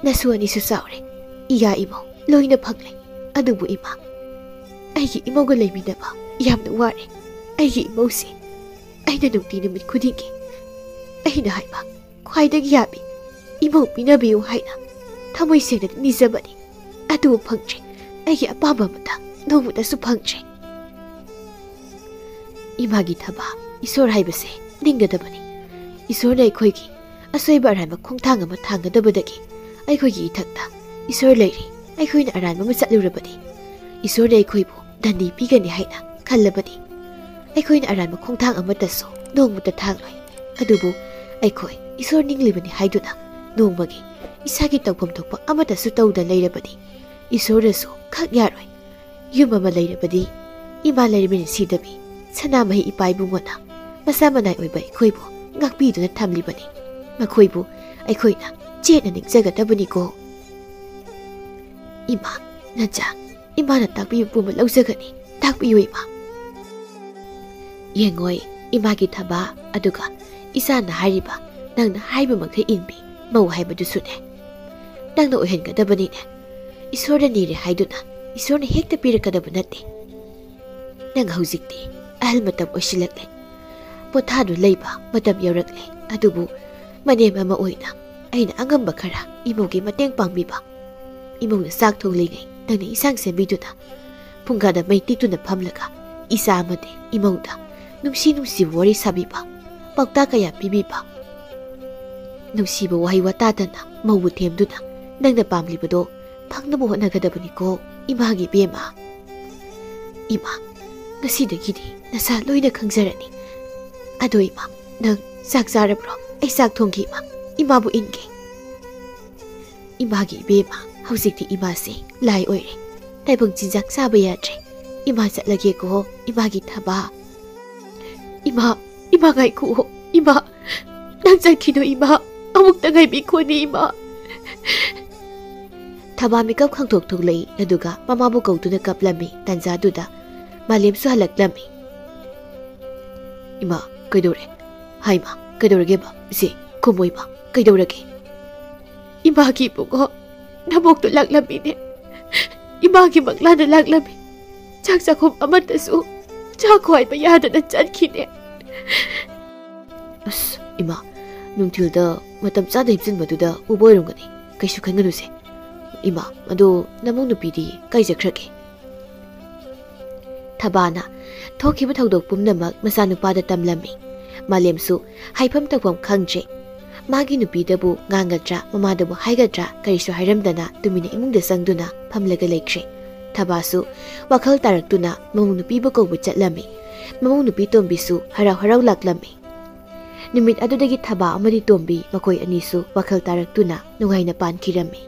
ꯅꯁꯨ ꯑꯅꯤꯁꯨ ꯆꯥꯎꯔꯦ, ꯏꯌꯥ ꯏꯃꯧ ꯂꯣꯏꯅ ꯐꯪꯂꯦ꯫ ꯑꯗꯨꯕꯨ ꯏꯃꯥ, ꯑꯩꯒꯤ ꯏꯃꯧꯒ ꯂꯩꯃꯤꯟꯅꯕ ꯌꯥꯝꯅ ꯋꯥꯔꯦ꯫ ꯑꯩꯒꯤ ꯏꯃꯧꯁꯦ ꯑꯩꯅ ꯅꯨꯡꯇꯤ ꯅꯨꯃꯤꯠ ꯈꯨꯗꯤꯡꯒꯤ ꯑꯩꯅ ꯍꯥꯏꯕ ꯈ꯭ꯋꯥꯏꯗꯒꯤ ꯌꯥꯕꯤ ꯏꯃꯧ ꯄꯤꯅꯕꯤꯌꯨ ꯍꯥꯏꯅ ꯊꯃꯣꯏ ꯁꯦꯡꯅ ꯅꯤꯖꯕꯅꯤ꯫ ꯑꯗꯨꯕꯨ ꯐꯪꯗ꯭ꯔꯦ꯫ ꯑꯩꯒꯤ ꯑꯄꯥꯝꯕ ꯑꯃꯠꯇ ꯅꯣꯡꯃꯇꯁꯨ ꯐꯪꯗ꯭ꯔꯦ꯫" ꯏꯃꯥꯒꯤ ꯊꯕꯥ, ꯏꯁꯣꯔ ꯍꯥꯏꯕꯁꯦ ꯅꯤꯡꯒꯗꯕꯅꯤ꯫ ꯏꯁꯣꯔꯅ ꯑꯩꯈꯣꯏꯒꯤ ꯑꯁꯣꯏꯕ ꯑꯔꯥꯟꯕ ꯈꯣꯡꯊꯥꯡ ꯑꯃ ꯊꯥꯡꯒꯗꯕꯗꯒꯤ ꯑꯩꯈꯣꯏꯒꯤ ꯏꯊꯛꯇ ꯏꯁꯣꯔ ꯂꯩꯔꯤ꯫ ꯑꯩꯈꯣꯏꯅ ꯑꯔꯥꯟꯕ ꯑꯃ ꯆꯠꯂꯨꯔꯕꯗꯤ ꯏꯁꯣꯔꯅ ꯑꯩꯈꯣꯏꯕꯨ ꯗꯟꯗꯤ ꯄꯤꯒꯅꯤ ꯍꯥꯏꯅ ꯈꯜꯂꯕꯗꯤ ꯑꯩꯈꯣꯏꯅ ꯑꯔꯥꯟꯕ ꯈꯣꯡꯊꯥꯡ ꯑꯃꯠꯇꯁꯨ ꯅꯣꯡꯃꯇ ꯊꯥꯡꯂꯣꯏ꯫ ꯑꯗꯨꯕꯨ ꯑꯩꯈꯣꯏ ꯏꯁꯣꯔ ꯅꯤꯡꯂꯤꯕꯅꯤ ꯍꯥꯏꯗꯨꯅ ꯅꯣꯡꯃꯒꯤ ꯏꯁꯥꯒꯤ ꯇꯧꯐꯝ ꯊꯣꯛꯄ ꯑꯃꯠꯇꯁꯨ ꯇꯧꯗ ꯂꯩꯔꯕꯗꯤ ꯏꯁꯣꯔꯅꯁꯨ ꯈꯛ ꯌꯥꯔꯣꯏ꯫ ꯌꯨꯝ ꯑꯃ ꯂꯩꯔꯕꯗꯤ ꯏꯃꯥ ꯂꯩꯔꯃꯤꯅ ꯁꯤꯗꯕꯤ ꯁꯅꯥꯃꯍꯤ ꯏꯄꯥ ꯏꯕꯨꯡꯉꯣꯅ ꯃꯁꯥ ꯃꯅꯥꯏ ꯑꯣꯏꯕ ꯑꯩꯈꯣꯏꯕꯨ ꯉꯥꯛꯄꯤꯗꯨꯅ ꯊꯝꯂꯤꯕꯅꯤ꯫ ꯃꯈꯣꯏꯕꯨ ꯑꯩꯈꯣꯏꯅ ꯆꯦꯠꯅ ꯅꯤꯡꯖꯒꯗꯕꯅꯤꯀꯣ꯫ ꯏꯃꯥ, ꯅꯆꯥ, ꯏꯃꯥꯅ ꯇꯥꯛꯄꯤꯕ ꯄꯨꯝꯕ ꯂꯧꯖꯒꯅꯤ꯫ ꯇꯥꯛꯄꯤꯌꯨ ꯏꯃꯥ꯫ ꯌꯦꯡꯉꯣꯏ, ꯏꯃꯥꯒꯤ ꯊꯕꯥ, ꯑꯗꯨꯒ ꯏꯆꯥꯅ ꯍꯥꯏꯔꯤꯕ, ꯅꯪꯅ ꯍꯥꯏꯕ ꯃꯈꯩ ꯏꯟꯕꯤ ꯃꯧ ꯍꯥꯏꯕꯗꯨꯁꯨꯅꯦ꯫ ꯅꯪꯅ ꯑꯣꯏꯍꯟꯒꯗꯕꯅꯤꯅꯦ꯫ ꯏꯁꯣꯔꯗ ꯅꯤꯔꯦ ꯍꯥꯏꯗꯨꯅ ꯏꯁꯣꯔꯅ ꯍꯦꯛꯇ ꯄꯤꯔꯛꯀꯗꯕ ꯅꯠꯇꯦ꯫ ꯅꯪ ꯍꯧꯖꯤꯛꯇꯤ ꯑꯍꯜ ꯃꯇꯝ ꯑꯣꯏꯁꯤꯜꯂꯛꯂꯦ꯫ ꯄꯣꯊꯥꯗꯨ ꯂꯩꯕ ꯃꯇꯝ ꯌꯧꯔꯛꯂꯦ꯫ ꯑꯗꯨꯕꯨ ꯃꯅꯦꯝ ꯑꯃ ꯑꯣꯏꯅ ꯑꯩꯅ ꯑꯉꯝꯕ ꯈꯔ ꯏꯃꯧꯒꯤ ꯃꯇꯦꯡ ꯄꯥꯡꯕꯤꯕ꯫ ꯏꯃꯧꯅ ꯆꯥꯛ ꯊꯣꯡꯂꯤꯉꯩ ꯅꯪꯅ ꯏꯟꯁꯥꯡ ꯁꯦꯝꯕꯤꯗꯨꯅ, ꯐꯨꯡꯒꯥꯗ ꯃꯩ ꯇꯤꯛꯇꯨꯅ ꯐꯝꯂꯒ ꯏꯆꯥ ꯑꯃꯗꯤ ꯏꯃꯧꯗ ꯅꯨꯡꯁꯤ ꯅꯨꯡꯁꯤꯕ ꯋꯥꯔꯤ ꯁꯥꯕꯤꯕ, ꯄꯥꯎꯇꯥꯛ ꯀꯌꯥ ꯄꯤꯕꯤꯕ, ꯅꯨꯡꯁꯤꯕ ꯋꯥꯍꯩ ꯋꯥꯇꯥꯗꯅ ꯃꯧꯕꯨ ꯊꯦꯝꯗꯨꯅ ꯅꯪꯅ ꯄꯥꯝꯂꯤꯕꯗꯣ ꯐꯪꯅꯕ ꯍꯣꯠꯅꯒꯗꯕꯅꯤꯀꯣ, ꯏꯃꯥꯒꯤ ꯏꯕꯦꯝꯃ꯫ ꯏꯃꯥ, ꯉꯁꯤꯗꯒꯤꯗꯤ ꯅꯁꯥ ꯂꯣꯏꯅ ꯈꯪꯖꯔꯅꯤ꯫ ꯑꯗꯣ ꯏꯃꯥ, ꯅꯪ ꯆꯥꯛ ꯆꯥꯔꯕ꯭ꯔꯣ? ꯑꯩ ꯆꯥꯛ ꯊꯣꯡꯒꯦ ꯏꯃꯥ, ꯏꯃꯥꯕꯨ ꯏꯟꯒꯦ꯫ ꯏꯃꯥꯒꯤ ꯏꯕꯦꯝꯃ, ꯍꯧꯖꯤꯛꯇꯤ ꯏꯃꯥꯁꯦ ꯂꯥꯏ ꯑꯣꯏꯔꯦ꯫ ꯇꯥꯏꯕꯪ ꯆꯤꯟꯖꯥꯛ ꯆꯥꯕ ꯌꯥꯗ꯭ꯔꯦ꯫ ꯏꯃꯥ ꯆꯠꯂꯒꯦꯀꯣ, ꯏꯃꯥꯒꯤ ꯊꯕꯥ꯫ ꯏꯃꯥ, ꯏꯃꯥ ꯉꯥꯏꯈꯣ, ꯏꯃꯥ꯫ ꯅꯪ ꯆꯠꯈꯤꯅꯨ ꯏꯃꯥ꯫ ꯑꯃꯨꯛꯇ ꯉꯥꯏꯕꯤꯈꯣꯅꯦ ꯏꯃꯥ꯫ ꯊꯕꯥ ꯃꯤꯀꯞ ꯈꯪꯊꯣꯛ ꯊꯣꯛꯂꯛꯏ, ꯑꯗꯨꯒ ꯃꯃꯥꯕꯨ ꯀꯧꯗꯨꯅ ꯀꯞꯂꯝꯃꯤ꯫ ꯇꯟꯖꯥꯗꯨꯗ ꯃꯥꯂꯦꯝꯁꯨ ꯍꯜꯂꯛꯂꯝꯃꯤ꯫ ꯏꯃꯥ, ꯀꯩꯗꯧꯔꯦ? ꯍꯥꯏꯃ, ꯀꯩꯗꯧꯔꯒꯦꯕ? ꯏꯆꯦ, ꯈꯨꯝꯃꯣ ꯏꯃꯥ, ꯀꯩꯗꯧꯔꯒꯦ? ꯏꯃꯥꯒꯤ ꯏꯕꯨꯡꯉꯣ, ꯅꯕꯣꯛꯇꯨ ꯂꯥꯛꯂꯝꯃꯤꯅꯦ꯫ ꯏꯃꯥꯒꯤ ꯃꯪꯂꯥꯟꯗ ꯂꯥꯛꯂꯝꯃꯤ꯫ ꯆꯥꯛ ꯆꯥꯛꯈꯨꯝ ꯑꯃꯠꯇꯁꯨ ꯆꯥꯛ ꯈ꯭ꯋꯥꯏꯕ ꯌꯥꯗꯅ ꯆꯠꯈꯤꯅꯦ꯫ ꯑꯁ, ꯏꯃꯥ, ꯅꯨꯡꯊꯤꯜꯗ ꯃꯇꯝ ꯆꯥꯅ ꯍꯤꯞꯆꯤꯟꯕꯗꯨꯗ ꯎꯕ ꯑꯣꯏꯔꯝꯒꯅꯤ꯫ ꯀꯩꯁꯨ ꯈꯟꯒꯅꯨꯁꯦ꯫ ꯏꯃꯥ, ꯑꯗꯣ ꯅꯃꯧ ꯅꯨꯄꯤꯗꯤ ꯀꯥꯏ ꯆꯠꯈ꯭ꯔꯒꯦ? ꯊꯕꯥꯅ ꯊꯣꯛꯈꯤꯕ ꯊꯧꯗꯣꯛ ꯄꯨꯝꯅꯃꯛ ꯃꯆꯥꯅꯨꯄꯥꯗ ꯇꯝꯂꯝꯃꯤ꯫ ꯃꯥꯂꯦꯝꯁꯨ ꯍꯥꯏꯐꯝ ꯇꯧꯐꯝ ꯈꯪꯗ꯭ꯔꯦ꯫ ꯃꯥꯒꯤ ꯅꯨꯄꯤꯗꯕꯨ ꯉꯥꯡꯒꯗ꯭ꯔꯥ, ꯃꯃꯥꯗꯕꯨ ꯍꯥꯏꯒꯗ꯭ꯔꯥ, ꯀꯔꯤꯁꯨ ꯍꯥꯏꯔꯝꯗꯅ ꯇꯨꯃꯤꯟꯅ ꯏꯃꯨꯡꯗ ꯆꯪꯗꯨꯅ ꯐꯝꯂꯒ ꯂꯩꯈ꯭ꯔꯦ꯫ ꯊꯕꯥꯁꯨ ꯋꯥꯈꯜ ꯇꯥꯔꯛꯇꯨꯅ ꯃꯃꯧ ꯅꯨꯄꯤꯕꯨ ꯀꯧꯕ ꯆꯠꯂꯝꯃꯤ꯫ ꯃꯃꯧ ꯅꯨꯄꯤ ꯇꯣꯝꯕꯤꯁꯨ ꯍꯔꯥꯎ ꯍꯔꯥꯎ ꯂꯥꯛꯂꯝꯃꯤ꯫ ꯅꯨꯃꯤꯠ ꯑꯗꯨꯗꯒꯤ ꯊꯕꯥ ꯑꯃꯗꯤ ꯇꯣꯝꯕꯤ ꯃꯈꯣꯏ ꯑꯅꯤꯁꯨ ꯋꯥꯈꯜ ꯇꯥꯔꯛꯇꯨꯅ ꯅꯨꯡꯉꯥꯏꯅ ꯄꯥꯟꯈꯤꯔꯝꯃꯤ꯫